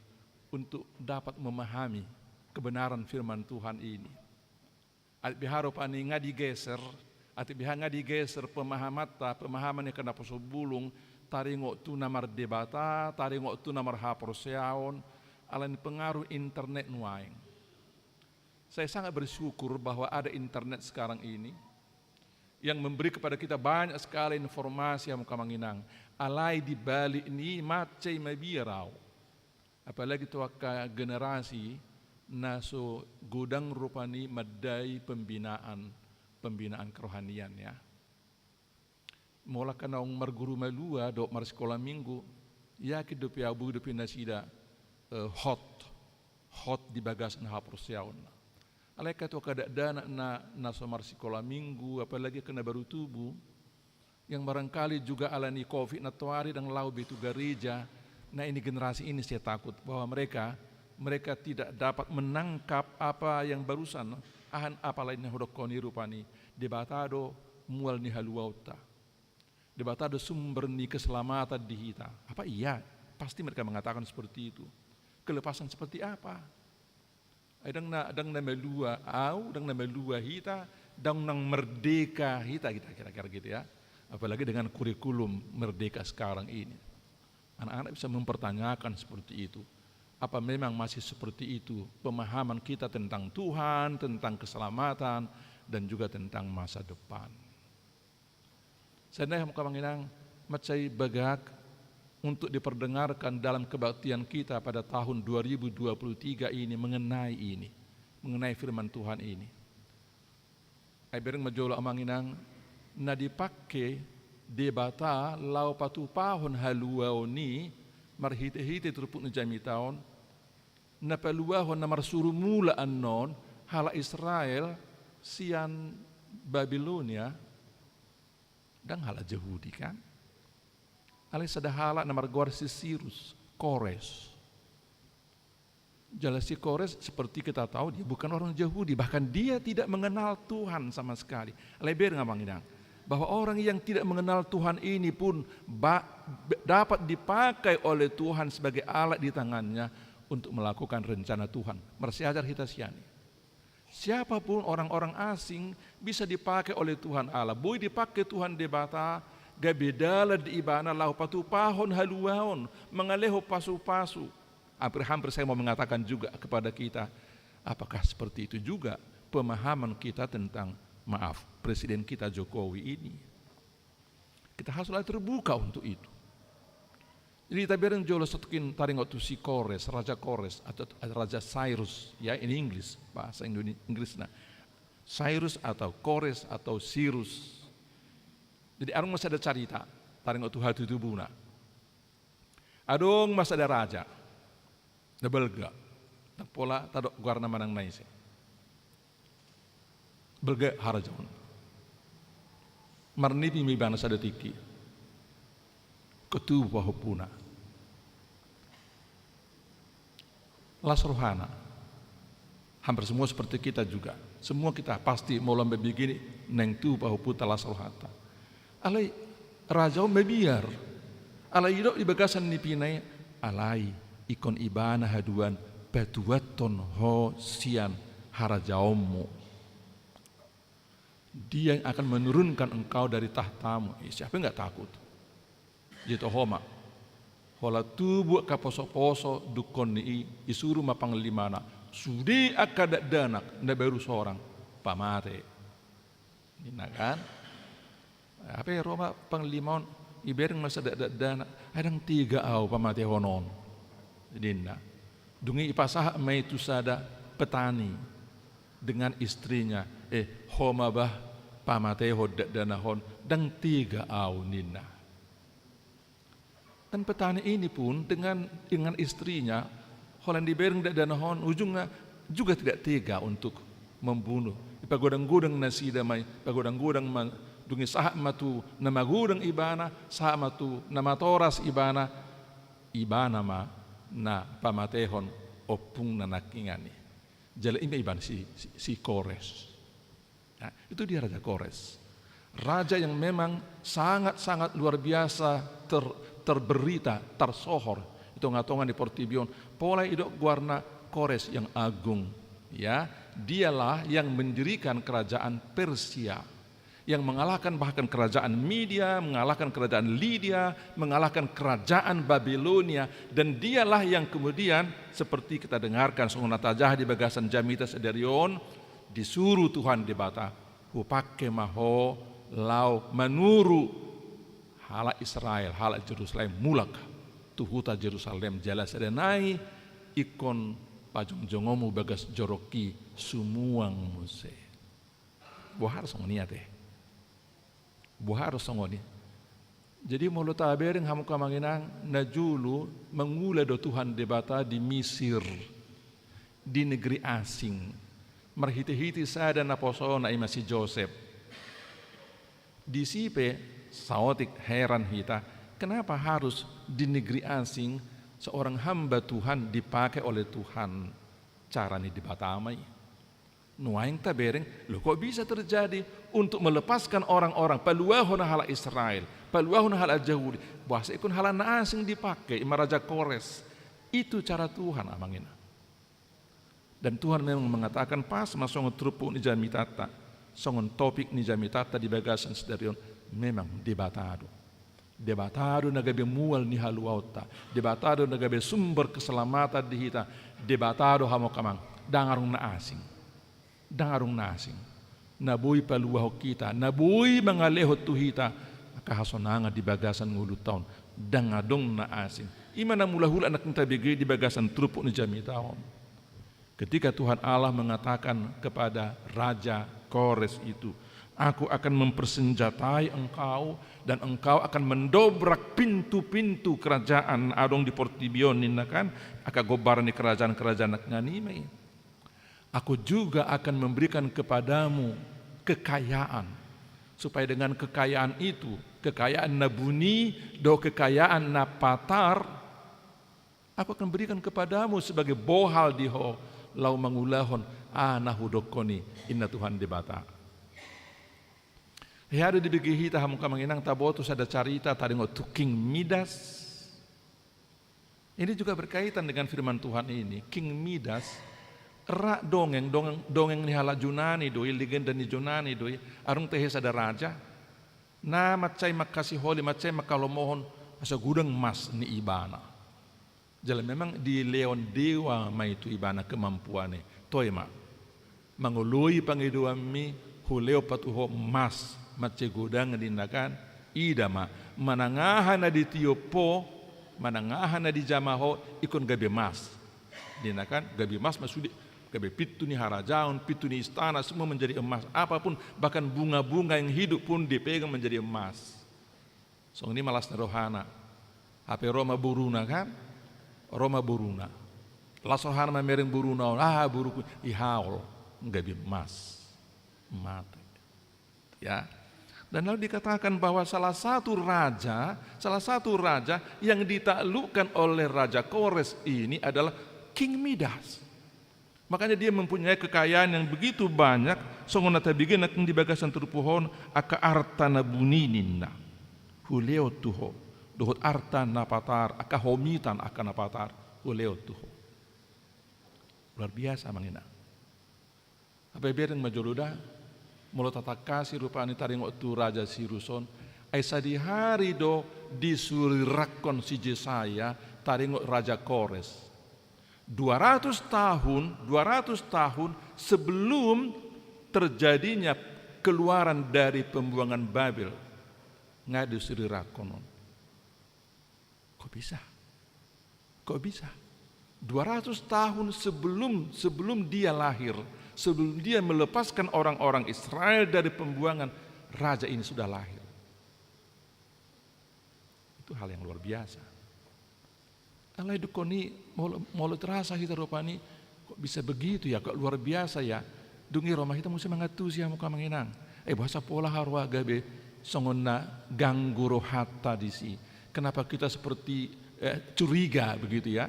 untuk dapat memahami kebenaran firman Tuhan ini. Atik beha rupani nga digeser, atik beha nga digeser pemahamanta, pemahaman ni angka naposobulung, taringot tu na mardebata, taringot tu na marhaporseaon, ala ni pengaruh internet nuaeng. Saya sangat bersyukur bahwa ada internet sekarang ini yang memberi kepada kita banyak sekali informasi, hamu angka amang inang. Alai di balik ni i mansai mabiar au. Apalagi tu angka generasi na so godang rupani mandai pembinaan, pembinaan kerohanian, ya. Molo angka naung marguru malua dohot marsikola minggu, yakin dope au boi dope nasida, eh, hot, hot di bagasan haporseaonna. Alai angka tu angka dakdanak na, na so marsikola minggu, apalagi angka na baru tubu, yang barangkali juga ala ni covid nantoari ndang laho be tu gareja, nah, ini generasi ini saya takut bahwa mereka, mereka tidak dapat menangkap apa yang barusan, aha, apala na hudokkon i rupani, Debata do mual ni haluaonta. Debata do sumber ni keselamatan di hita. Apa iya? Pasti mereka mengatakan seperti itu. Kelepasan seperti apa? Ai ndang na, ndang na malua au, ndang na malua hita, ndang na merdeka hita, kita kira-kira gitu ya. Apalagi dengan kurikulum merdeka sekarang ini. Anak-anak bisa mempertanyakan seperti itu. Apa memang masih seperti itu pemahaman kita tentang Tuhan, tentang keselamatan, dan juga tentang masa depan? Seandainya kamu inang, mansai bagak untuk diperdengarkan dalam kebaktian kita pada tahun dua ribu dua puluh tiga ini mengenai ini, mengenai firman Tuhan ini. Ai bereng ma jolo amang inang, na dipangke Debata laho patupahon haluaon i marhite-hite turpuk ni jamita on, na paluahon na marsuru mula annon halak Israel sian Babilonia, ndang halak Jahudi kan? Alai sada halak na margoar si Sirus, Kores. Jelas si Kores seperti kita tahu dia bukan orang Yahudi, bahkan dia tidak mengenal Tuhan sama sekali. Alai bereng amang inang, bahwa orang yang tidak mengenal Tuhan ini pun ba- dapat dipakai oleh Tuhan sebagai alat di tangannya untuk melakukan rencana Tuhan. Marsiajar hita sian i. Siapapun orang-orang asing bisa dipakai oleh Tuhan Allah. Boi dipangke Tuhan Debata gabe dalan di ibana laho patupahon haluaon, mangalehon pasu-pasu. Hampir-hampir saya mau mengatakan juga kepada kita, apakah seperti itu juga pemahaman kita tentang, maaf, Presiden kita Jokowi ini? Kita harus selalu terbuka untuk itu. Jadi tabereng jolo satongkin taringot tu si Kores, Raja Kores atau Raja Cyrus, ya, in English, bahasa Inggrisna. Cyrus atau Kores atau Sirus. Jadi adong ma sada carita taringot tu hatutubuna. Adong ma sada raja na balga, ndang pola tadok goarna manang na ise. Balga harajaon. Marnipi ma ibana sada tingki. Ingkon tubu pahompuna. Las rohana. Hampir semua seperti kita juga. Semua kita pasti molo mambahen begini, naeng tubu pahompunta, las rohanta. Alai raja on mabiar. Alai didok di bagasan nipina i, alai ingkon ibana haduan patuathon ho sian harajaonmu. Dia yang akan menurunkan engkau dari tahtamu. Eh, siapa yang nggak takut? Jadi toho ma. Holan tubu angka poso-poso dungkon ni i, disuru ma panglimana. Sude angka dakdanak, na baru sorang, pamate. Ninna kan? Hape ro ma panglima on, ibereng ma sada dakdanak, ai ndang tega au pamatehon on. Ninna. Dung i ipasahat ma i tu sada petani dengan istrinya, eh, ho ma bah pamatehon dakdanak on, ndang tega au ninna. Dan petani ini pun dengan, dengan istrinya, holan dibereng dakdanak on, ujungna juga tidak tega untuk membunuh. Ipagodang-godang nasida ma i, ipagodang-godang ma, dung i sahat ma tu na magodang ibana, sahat ma tu na matoras ibana, ibana ma na pamatehon ompungna nangkiningan i. Jala i ma ibana si, si, si Kores. Nah, itu dia Raja Kores. Raja yang memang sangat-sangat luar biasa ter-, terberita, tersohor di tonga-tonga ni portibi on. Pola didok goarna Kores yang Agung. Ya, dialah yang mendirikan kerajaan Persia, yang mengalahkan bahkan kerajaan Media, mengalahkan kerajaan Lidia, mengalahkan kerajaan Babilonia, dan dialah yang kemudian, seperti kita dengarkan songon na tajaha di bagasan jamita sadari on, disuru Tuhan Debata, hupangke ma ho laho manuru halak Israel, halak Jerusalem, mulak tu huta Jerusalem, jala sada nai ingkon pajongjongonmu bagas jorongki sumuang muse. Boha do songon i ate? Boha do songon i? Jadi molo tabereng hamu angka amang inang, na jolo mangula do Tuhan Debata di Misir, di negeri asing, marhite-hite sada naposona, i ma si Josep. Disi pe saotik heran hita, kenapa harus di negeri asing seorang hamba Tuhan dipakai oleh Tuhan? Cara ni Debata ma i. Nuaeng tabereng, loh, kok bisa terjadi untuk melepaskan orang-orang, paluahon halak Israel, paluahon halak Jahudi, boasa ingkon halak na asing dipangke, i ma Raja Kores. Itu cara Tuhan, amang inang. Dan Tuhan memang mengatakan pas ma songon turpuk ni jamitanta, songon topik ni jamitanta di bagasan sadari on, Memang Debata do. Debata do na gabe mual ni haluaonta. Debata do na gabe sumber keselamatan di hita. Debata do, hamu angka amang. Ndang adong na asing. Ndang adong na asing. Na boi paluahon hita, na boi mangalehon tu hita angka hasonangan di bagasan ngolunta on. Ndang adong na asing. I ma na mula hulak na tabege di bagasan turpuk ni jamita on. Ketika Tuhan Allah mengatakan kepada Raja Kores itu, "Aku akan mempersenjatai engkau, dan engkau akan mendobrak pintu-pintu kerajaan na adong di portibi on," ninna kan, angka gombaran ni kerajaan-kerajaan na nian i ma i. "Aku juga akan memberikan kepadamu kekayaan, supaya dengan kekayaan itu, kekayaan na buni, dohot kekayaan na patar, Aku akan berikan kepadamu sebagai bohal di ho, laho mangulahon aha na hudokkon i," ninna Tuhan Debata. Hea do dibege hita, hamu angka amang inang, taboto sada carita taringot tu King Midas. Ini juga berkaitan dengan firman Tuhan ini. King Midas, ra dongeng, dongeng, dongeng ni halak Junani do i, legenda ni Junani do i. Adong tahe sada raja na mansai manghasiholi, mansai manghalomohon asa godang mas ni ibana. Jala memang dilehon dewa ma i tu ibana kemampuan i. Toe ma, mangoloi pangidoanmi, hulehon ma tu ho mas mansai godang, ninna kan. Ida ma, manang aha na ditiop ho, manang aha na dijama ho, ingkon gabe mas, ninna kan. Gabe mas ma sude, gabe pintu ni harajaon, pintu ni istana, semua menjadi emas. Apapun, bahkan bunga-bunga yang hidup pun dipegang menjadi emas. Songon i ma las ni rohana. Hape ro ma boruna kan? Ro ma boruna. Las rohana mamereng boruna on, "Ah, boruku, ihaol, gabe emas." Mate. Ya. Dan lalu dikatakan bahwa salah satu raja, salah satu raja yang ditaklukkan oleh Raja Kores ini adalah King Midas. Makanya dia mempunyai kekayaan yang begitu banyak, songon na tabege nangkin di bagasan turpuk on, angka arta na buni ninna, hulehon tu ho, dohot arta na patar, angka homitan angka na patar, hulehon tu ho. Luar biasa, amang inang. Hape bereng ma jolo da, molo tatangkasi rupani taringot tu Raja Sirus on, ai sadihari do disurirakkon si Jesaya taringot Raja Kores. Dua ratus tahun, dua ratus tahun sebelum terjadinya keluaran dari pembuangan Babel, nga disurirakkon on. Kok bisa? Kok bisa? Dua ratus tahun sebelum, sebelum dia lahir, sebelum dia melepaskan orang-orang Israel dari pembuangan, raja ini sudah lahir. Itu hal yang luar biasa. Alai dungkon i, molo, molo terasa hita rupani, kok bisa begitu ya, kok luar biasa ya. Dung i ro ma hita muse mangantusi, hamu angka amang inang. Eh, boasa pola haroa gabe songon na ganggu rohanta disi? Kenapa kita seperti, eh, curiga begitu ya?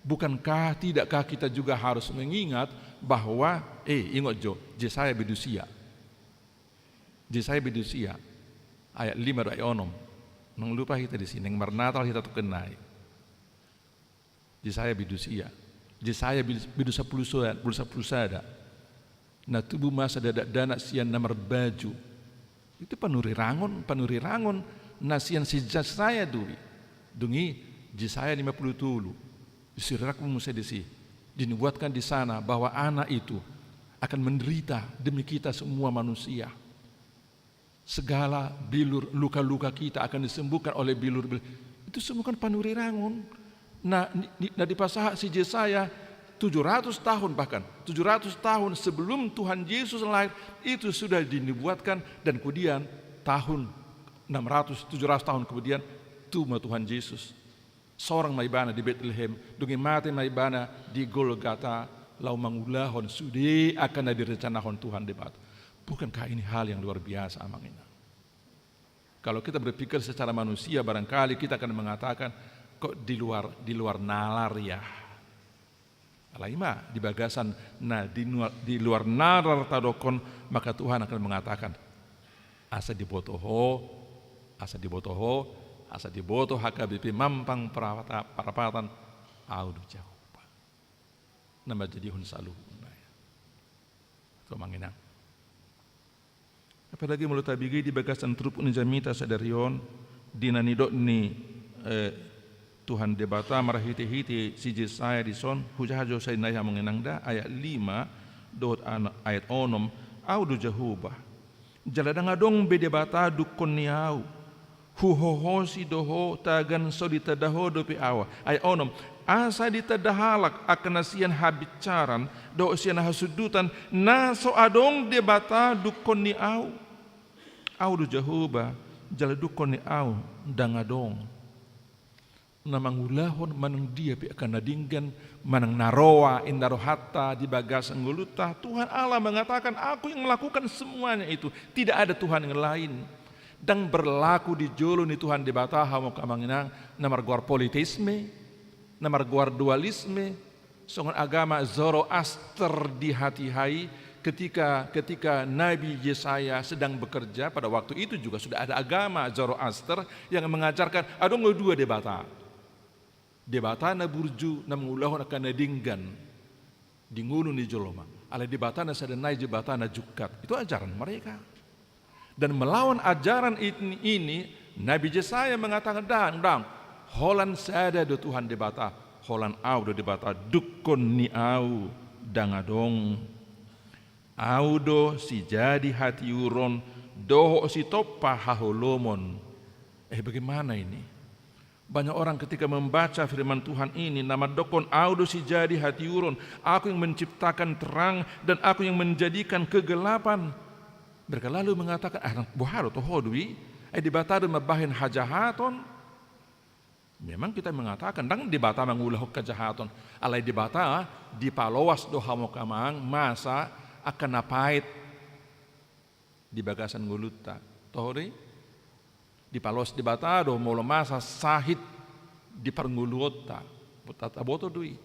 Bukankah, tidakkah kita juga harus mengingat bahwa, eh, ingot jo, Jesaya bindu sia. Jesaya bindu sia, ayat lima dohot ayat onom. Naeng lupa hita disi, naeng marnatal hita tongkin nai. Jesaya bindu sia. Jesaya bindu, bindu sampulu sada, bindu sampulu sada. Na tubu ma sada dakdanak sian na marbaju. Itu panurirangon, panurirangon na sian si Jesaya do i. Dung i, Jesaya lima pulu tolu. Disurirak muse disi. Dinubuatkan di sana bahwa Anak itu akan menderita demi kita semua manusia. Segala bilur, luka-luka kita akan disembuhkan oleh bilur-bilur. Itu semua kan panurirangon. Nah, ni-, ni-, na dipasahat si Jesaya tujuh ratus tahun, bahkan tujuh ratus tahun sebelum Tuhan Yesus lahir, itu sudah dinubuatkan, dan kemudian tahun enam ratus, tujuh ratus tahun kemudian, tubu ma Tuhan Yesus. Sorang ma ibana di Betlehem, dung i mate ma ibana di Golgata, laho mangulahon sude angka na direncanahon Tuhan Debata. Bukankah ini hal yang luar biasa, amang inang? Kalau kita berpikir secara manusia, barangkali kita akan mengatakan, "Kok di luar, di luar nalar ya?" Alai ma, di bagasan na di nua-, di luar nalar tadokkon, maka Tuhan akan mengatakan, "Asa diboto ho, asa diboto ho, asa diboto H K B P Mampang Perapta-, Perapatan, Ahu do Jahowa na manjadihon saluhutna." Hamu angka amang inang. Apalagi molo tabege di bagasan turpuk ni jamita sadari on, di na nidok ni, eh, Tuhan Debata marhite-hite si Jesaya dison, hujaha jo sainna i, amang inang, da, ayat lima dohot an-, ayat onom, Ahu do Jahowa. Jala ndang adong be Debata dungkon ni Ahu. Huhohosi do ho tagan so ditanda ho dope Ahu. Ayat onom, asa ditanda halak angka na sian habinsaran dohot sian hasundutan, na so adong Debata dungkon ni Ahu. Ahu do Jahowa, jala dungkon ni Ahu ndang adong. Na mangulahon manang dia pe angka na denggan, manang na roa inna rohanta di bagasan ngolunta, Tuhan Allah mengatakan, Aku yang melakukan semuanya itu, tidak ada Tuhan yang lain. Ndang berlaku di jolo ni Tuhan Debata, hamu angka amang inang, na margoar politeisme, na margoar dualisme, songon agama Zoroaster di hatiha i, ketika, ketika Nabi Yesaya sedang bekerja, pada waktu itu juga sudah ada agama Zoroaster yang mengajarkan adong do dua Debata. Debata na burju, na mangulahon angka na denggan di ngolu ni jolma. Alai Debata na sada nai Debata na jungkat. Itu ajaran mereka. Dan melawan ajaran ini, ini, Nabi Jesaya mengatakan, "Ndang, ndang, holan sada do Tuhan Debata, holan Ahu do Debata, dungkon ni Ahu ndang adong. Ahu do sijadi hatiuron dohot sitompa haholomon." Eh, bagaimana ini? Banyak orang ketika membaca firman Tuhan ini, na mandokkon, "Ahu do sijadi hatiuron, Aku yang menciptakan terang, dan Aku yang menjadikan kegelapan." Mereka lalu mengatakan, "Ah, boha do toho do i? Ai Debata do mambahen hajahaton." Memang kita mengatakan, ndang Debata mangulahon hajahaton. Alai Debata dipaloas do, hamu angka amang, masa angka na paet di bagasan ngolunta. Toho do i? Dipaloas Debata do molo masa sahit di parngoluonta. Tataboto do i.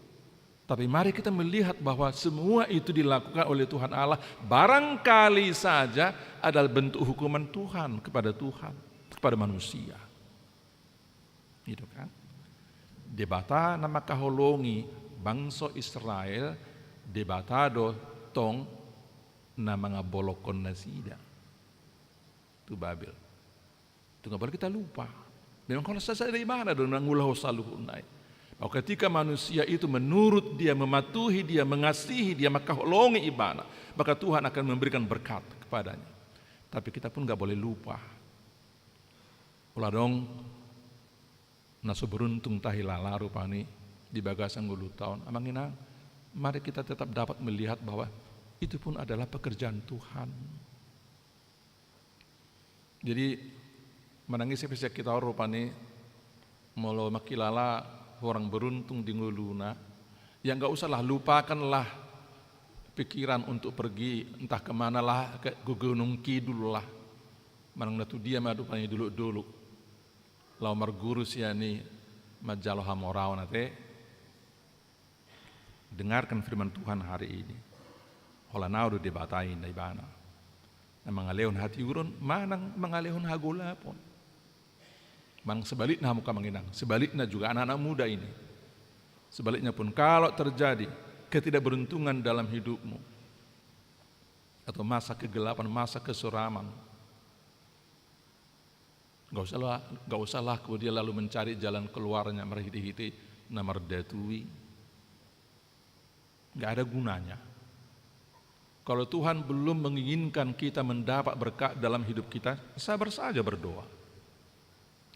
Tapi mari kita melihat bahwa semua itu dilakukan oleh Tuhan Allah, barangkali saja adalah bentuk hukuman Tuhan kepada Tuhan, kepada manusia. Gitu kan? Debata na mangkaholongi bangso Israel, Debata do tong na mangambolongkon nasida tu Babel. Itu nggak boleh kita lupa. Memang kalau sasada ibana do na mangulahon saluhutna i. Bahwa ketika manusia itu menurut dia, mematuhi dia, mengasihi dia, mangkaholongi ibana, maka Tuhan akan memberikan berkat kepadanya. Tapi kita pun nggak boleh lupa. Olo adong na so beruntung tahilala rupani di bagasan ngolunta on. Amang inang, mari kita tetap dapat melihat bahwa itu pun adalah pekerjaan Tuhan. Jadi, manang ise pe sian hita on rupani, molo mangkilala hurang beruntung di ngoluna, ya nggak usahlah, lupakanlah pikiran untuk pergi entah kemana lah, ke, ke Gunung Kidul lah. Manang na tu dia ma rupani dolok-dolok. Laho marguru sian i manjalo hamoraon ate. Dengarkan firman Tuhan hari ini. Holan Ahu do Debata, ninna ibana. Na mangalehon hatiuron, manang mangalehon hagolapon. Manang sebaliknya, hamu angka amang inang. Sebaliknya juga anak-anak muda ini. Sebaliknya pun, kalau terjadi ketidakberuntungan dalam hidupmu, atau masa kegelapan, masa kesuraman, nggak usahlah, nggak usahlah kemudian lalu mencari jalan keluarnya marhite-hite na mardatu i. Nggak ada gunanya. Kalau Tuhan belum menginginkan kita mendapat berkat dalam hidup kita, sabar saja berdoa.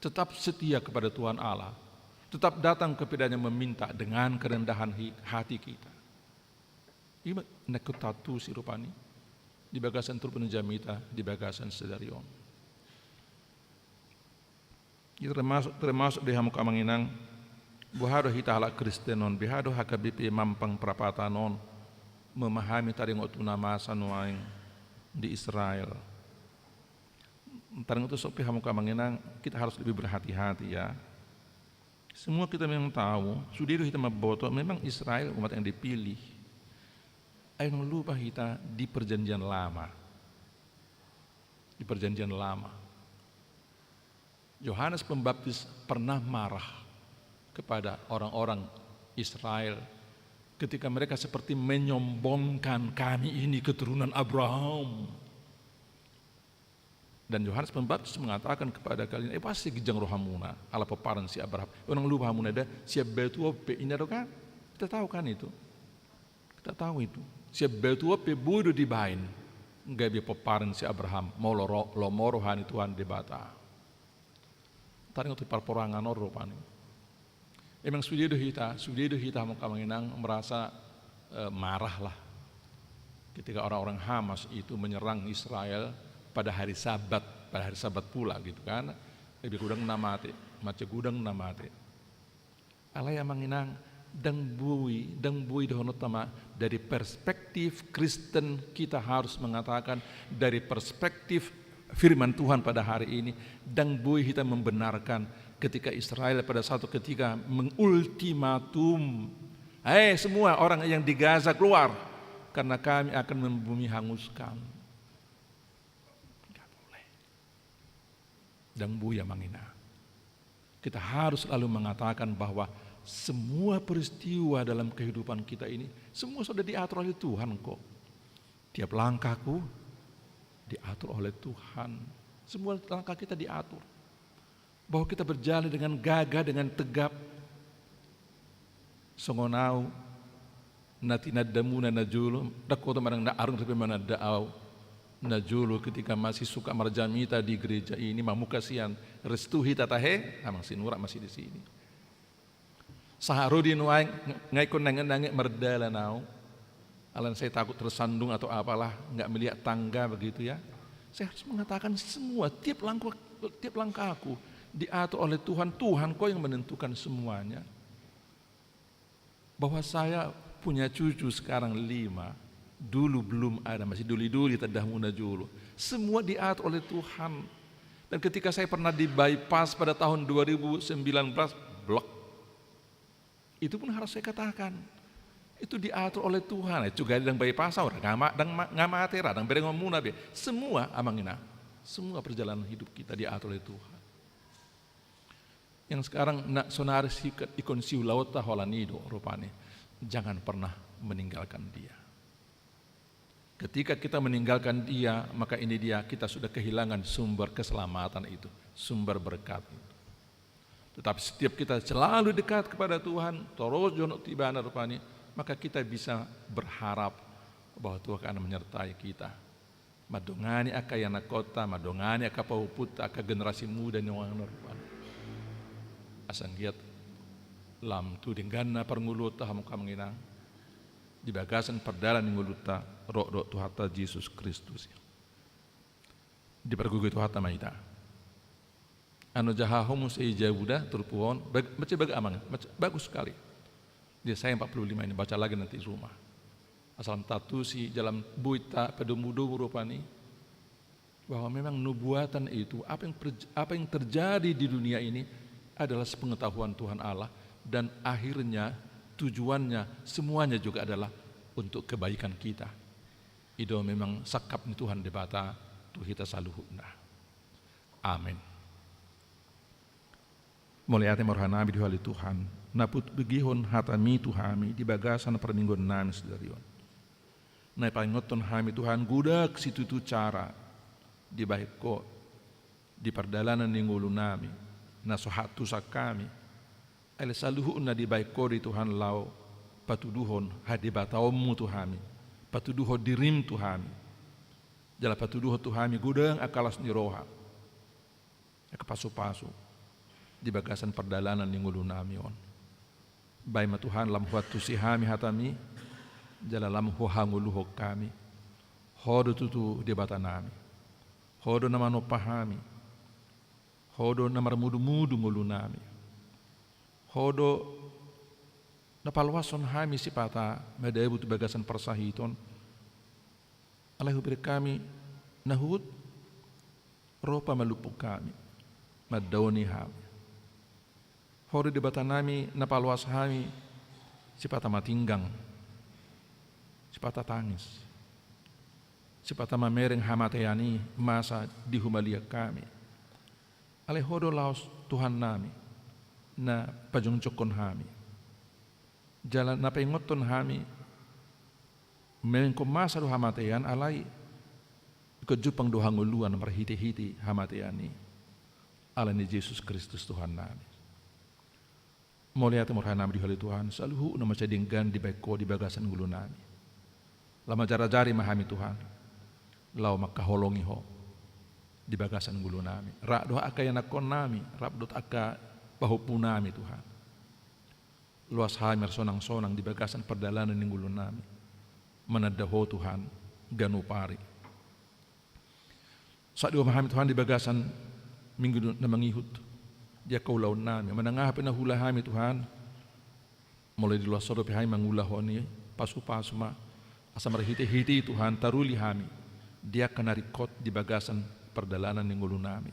Tetap setia kepada Tuhan Allah. Tetap datang kepada-Nya meminta dengan kerendahan hi-, hati kita. Ima na ingkon taantusi rupani di bagasan turpuk ni jamita di bagasan sadari on. Jadi termasuk, termasuk di hamu angka amang inang, boha do hita halak Kristen on, boha do H K B P Mampang Prapatan on memahami taringot tu na masa nuaeng di Israel. Taringot tu son pe, hamu angka amang inang, kita harus lebih berhati-hati, ya. Semua kita memang tahu, sude do hita mamboto, memang Israel umat yang dipilih. Ai unang lupa hita di Perjanjian Lama. Di Perjanjian Lama, Yohanes Pembaptis pernah marah kepada orang-orang Israel ketika mereka seperti menyombongkan, "Kami ini keturunan Abraham." Dan Yohanes Pembaptis mengatakan kepada kalian, "Eh, pasti ginjang rohamuna, ala pomparan si Abraham. Eh, unang lupa hamuna da, sian batu on pe," inna do kan? Kita tahu kan itu? Kita tahu itu. Sian batu on pe boi do dibaen gabe pomparan si Abraham, molo ro-, lomo roha ni Tuhan Debata. Taringot tu parporangan on rupani. Emang sude do hita, sude do hita, amang inang, merasa, eh, marah lah ketika orang-orang Hamas itu menyerang Israel pada hari Sabat, pada hari Sabat pula gitu kan. Lebih kurang na mate, mace gudang na mate. Alai amang inang, ndang boi, ndang boi dohononta ma, dari perspektif Kristen kita harus mengatakan, dari perspektif firman Tuhan pada hari ini, ndang boi hita membenarkan ketika Israel pada satu ketika mengultimatum, "Hai semua orang yang di Gaza keluar, karena kami akan membumi hanguskan." Nggak boleh. Ndang boi amang inang. Kita harus selalu mengatakan bahwa semua peristiwa dalam kehidupan kita ini, semua sudah diatur oleh Tuhan kok. Tiap langkahku diatur oleh Tuhan. Semua langkah kita diatur. Bahwa kita berjalan dengan gagah, dengan tegap. Songon au, na tinandamuna najolo, ndang huboto ma, ndang na arung dope mananda au najolo ketika masih suka marjamita di gereja ini, mamuka sian. Restu hita tahe, amang sinura masih di sini. Sahat ro di nuaeng, nga ingkon nange-nange mardalan au. Alana saya takut tersandung atau apalah, nggak melihat tangga begitu ya. Saya harus mengatakan semua, tiap langkah, tiap langkahku diatur oleh Tuhan, Tuhan kok yang menentukan semuanya. Bahwa saya punya cucu sekarang lima, dulu belum ada, masih doli-doli tandamuna najolo. Semua diatur oleh Tuhan. Dan ketika saya pernah di-bypass pada tahun dua ribu sembilan belas, blok. Itu pun harus saya katakan. Itu diatur oleh Tuhan. Eh, cuga ndang bypass, ora, ndang ma-, ndang ma-, ndang mate ra, ndang berengonmuna be. Semua, amang inang. Semua perjalanan hidup kita diatur oleh Tuhan. Yang sekarang na sonari sikat ikon siulaonta holan i do rupani. Jangan pernah meninggalkan Dia. Ketika kita meninggalkan Dia, maka ini dia kita sudah kehilangan sumber keselamatan itu, sumber berkat itu. Tetapi setiap kita selalu dekat kepada Tuhan, terus jonok tu Ibana rupani, maka kita bisa berharap bahwa Tuhan akan menyertai kita. Mandongani angka ianakhonta, mandongani angka pahomputta, angka generasi muda ni nuaeng on rupani. Asa anggiat lam tu dengganna parngoluonta hamu amang inang, di bagasan pardalan ni ngolunta, ro dohot Tuhanta Jesus Kristus. Dipargogoi Tuhanta ma hita. Annon jaha ho muse i jabu da turpuk on, bag-, mansai baga amang, mansai bagus sekali. Di Yesaya empat puluh lima ini, baca lagi nanti di rumah. Asal lam taantusi jala lam boi tapadomu-domu rupani, bahwa memang nubuatan itu, apa yang perj-, apa yang terjadi di dunia ini adalah sepengetahuan Tuhan Allah, dan akhirnya, tujuannya, semuanya juga adalah untuk kebaikan kita. I do memang sangkap ni Tuhan Debata tu hita saluhutna. Amen. Mauliate ma rohanami di Ho ale Tuhan, na putbegehon hataMi tu hami di bagasan parmingguonnami sadari on. Na paingothon hami Tuhan godang situtu cara dibahen Ho di pardalanan ni ngolunami, na so hantusan hami. Alai saluhutna dibahen Ho do i Tuhan laho patuduhon hadebataonMu tu hami, patuduhon diriM tu hami. Jala patuduhon tu hami godang angka laos ni roha, angka pasu-pasu di bagasan pardalanan ni ngolunami on. Bahen ma Tuhan lam huantusi hami hataMi, jala lam huhangoluhon hami. Ho do tutu Debatanami. Ho do na manompa hami. Ho do na marmudu-mudu ngolunami. Ho do na paloashon hami sipata madabu tu bagasan parsahiton. Alai hubereng hami na huhut ro pamalumhon hami, mandaoni hami. Ho do Debatanami na paloas hami sipata matinggang, sipata tangis, sipata mamereng hamatean i masa di humaliang hami. Alai Ho do laos Tuhannami na pajongjongkon hami. Jala na paingothon hami, memang ingkon masa do hamatean, alai Ingkon jumpang do hangoluan marhitehite hamatean i, ala ni Jesus Kristus Tuhannami. Mauliate ma rohanami di Ho ale Tuhan, saluhutna ma sai denggan dibahen Ho di bagasan ngolunami. Laho manjarajari ma hami Tuhan, laho mangkaholongi Ho di bagasan ngolunami, rap dohot angka ianakkonnami, rap dohot angka pahompunami Tuhan. Loas hami marsonangsonang di bagasan pardalanan ni ngolunami, mananda Ho Tuhan ganup ari. Sahat di Ho ma hami Tuhan di bagasan minggu na mangihut, di angka ulaonnami, manang aha pe na huula hami Tuhan, molo diloas Ho dope hami mangulahon i, pasupasu ma, asa marhitehite i Tuhan taruli hami di angka na ringkot di bagasan pardalanan ni ngolunami.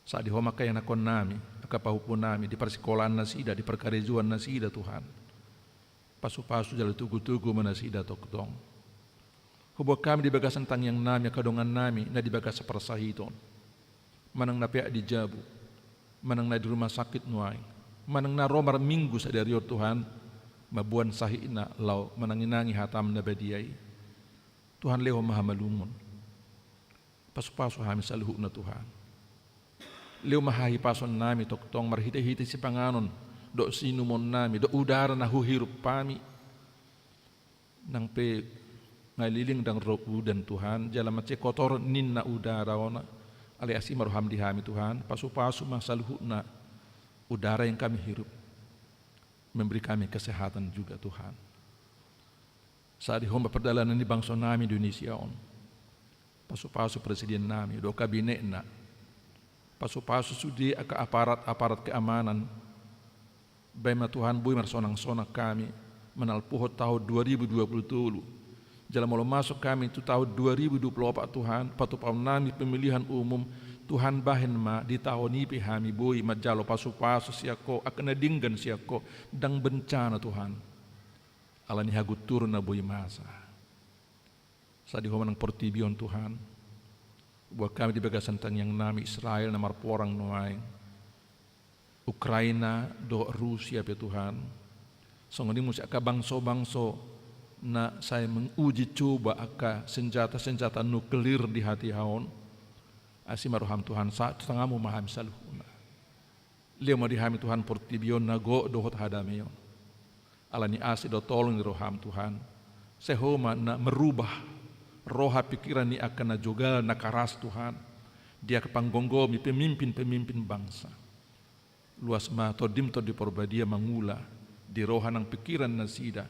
Sahat di Ho ma angka ianakkonnami, angka pahompunami, di parsikolaannasida, di parkarejoannasida Tuhan. Pasupasu jala togutogu ma nasida tongtong. Huboan hami di bagasan tangiangnami angka dongannami na di bagasan parsahiton, manang na peak di jabu, manang na di rumah sakit nuaeng, manang na ro marminggu sadari on Tuhan, mamboan sahitna laho mananginangi hataM na badia i. Tuhan, lehon ma hamalumon. Pasupasu hami saluhutna Tuhan. Lehon ma hahipasonnami tongtong marhitehite sipanganon dohot siinumonnami dohot udara na huhirup hami. Nang pe ngalilingdang ro udan Tuhan, jala mansai kotor ninna udara on, alai asi ma rohaM di hami Tuhan, pasupasu ma saluhutna udara yang kami hirup, memberi kami kesehatan juga Tuhan. Sahat di Ho ma pardalanan ni bangsonami Indonesia on. Pasupasu presidennami dohot kabinetna. Pasupasu sude angka aparat-aparat keamanan. Bahen ma Tuhan boi marsonangsonang hami manalpuhon tahun dua ribu dua puluh tolu. Jala molo masuk hami tu tahun dua ribu dua puluh opat Tuhan, patupaonnami pemilihan umum, Tuhan bahen ma di tahun i pe hami boi manjalo pasupasu sian Ho, angka na denggan sian Ho, ndang bencana Tuhan. Ala ni hagunturon na boi masa. Sahat di Ho ma nang portibi on Tuhan. Huboan hami di bagasan tangiangnami Israel na marporang nuaeng, Ukraina dohot Rusia pe Tuhan. Songon i muse angka bangso-bangso na sai menguji coba angka senjata-senjata nuklir di hatiha on. Asi ma rohaM Tuhan, sahat tu tanganMu ma hami saluhutna. Lehon ma di hami Tuhan portibi on na gok dohot hadameon. Ala ni asi dohot holong ni rohaM Tuhan, sai Ho ma na merubah roha pikiran ni angka na jogal na karas Tuhan, di angka panggomgomi pemimpin-pemimpin bangsa. Luas ma TondiM Tondi Porbadia mangula di roha nang pikiran nasida,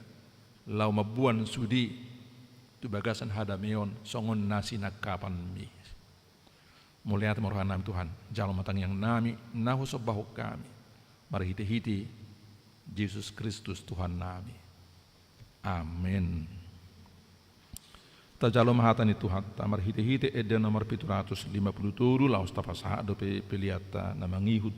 laho mamboan sude tu bagasan hadameon songon na sinangkapanMi. Mauliate ma rohanami Tuhan, jalo ma tangiangnami na husombahon hami marhitehite Jesus Kristus Tuhannami. Amen. Tajalo ma hata ni Tuhanta marhitehite ende nomor pitu ratus lima puluh tolu, laos tapasahat dope peleanta na mangihut.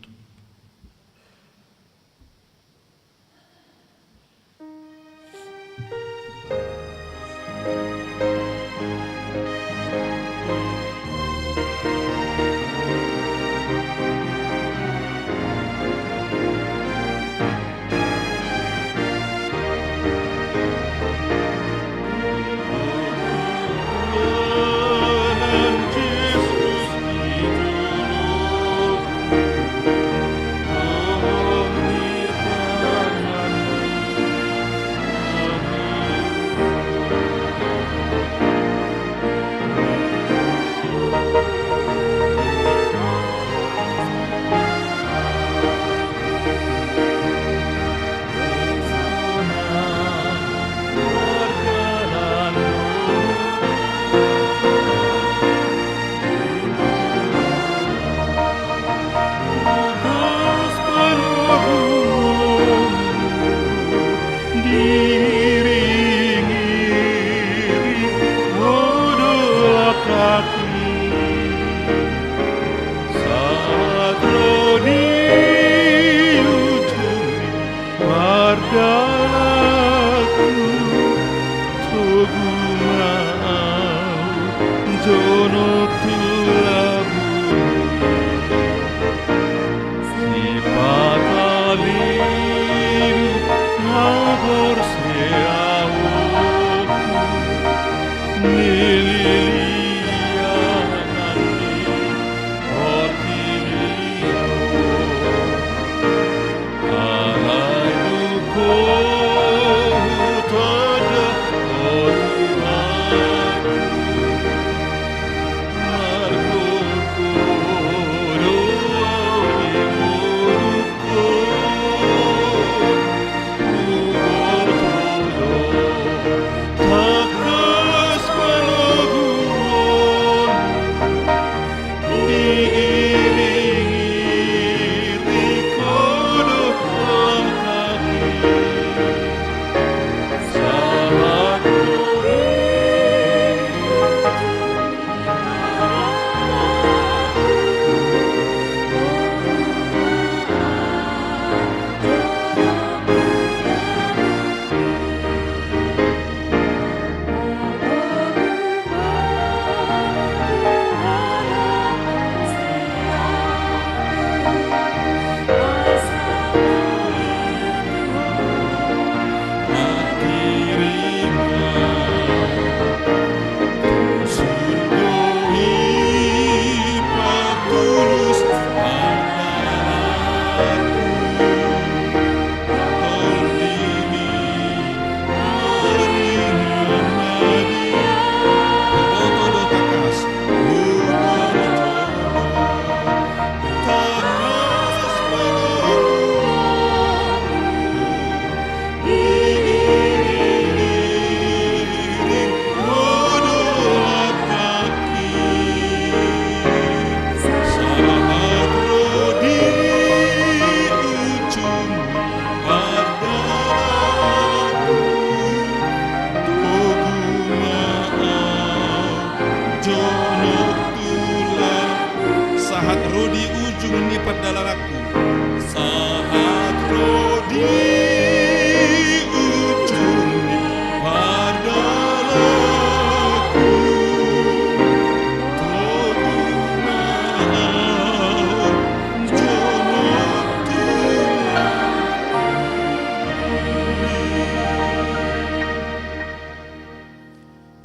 Sahat ro di ujung pardalahanku, togu ma ahu jonok tu labuMi. Sipata lilu na borseaonku, nilili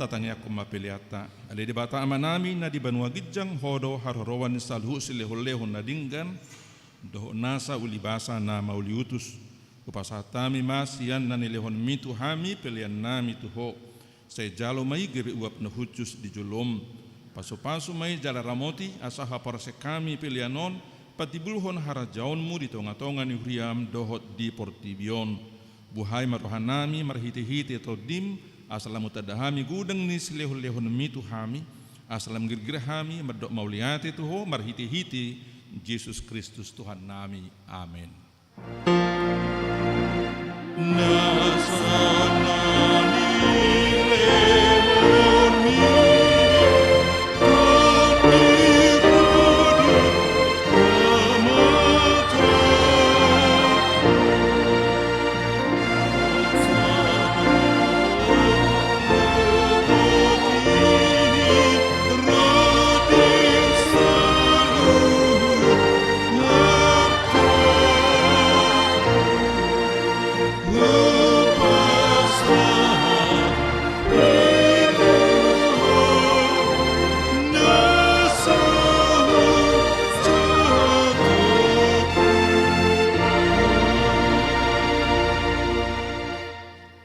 Tatangiangkon ma peleanta. Ale Debata Amanami na di banua ginjang, Ho do haroroan ni saluhut silehonlehon na denggan dohot nasa ulibasa na mauliutus. Hupasahat hami ma sian na nilehonmi tu hami peleannami tu Ho. Sai jalo ma i gabe uap na hushus di jolom. Pasupasu ma i jala ramoti asa haporsek hami pelean on patimbulhon harajaonmu di tongatonga ni huriam dohot di portibi on. Buhai ma rohanami marhitehite Tondim, asa lam hutanda hami godang ni silehonlehonmi tu hami, asa lam girgir hami mandok mauliate tu Ho marhitehite Jesus Kristus Tuhannami. Amen.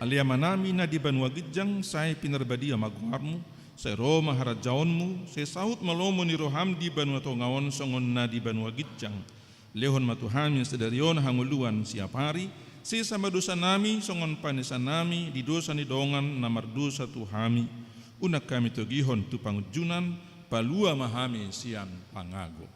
Ale Amanami na di banua ginjang, sai pinarbadia ma goarmu, sai ro ma harajaonmu, sai saut ma lomo ni roham di banua tonga on songon na di banua ginjang. Lehon ma tu hami sadari on hangoluan siap ari, sesa ma dosanami songon panesanami di dosa ni dongan na mardosa tu hami. Unang hami togihon tu pangunjunan, palua ma hami sian pangago.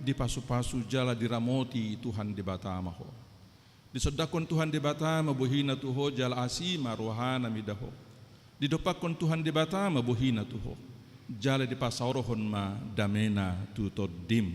Dipasupasu jala diramoti Tuhan Debata ma ho. Disondangkon Tuhan Debata ma bohina tu ho jala asi ma rohana mida ho. Didompakkon Tuhan Debata ma bohina tu ho jala dipasaorhon ma damena tu tondim.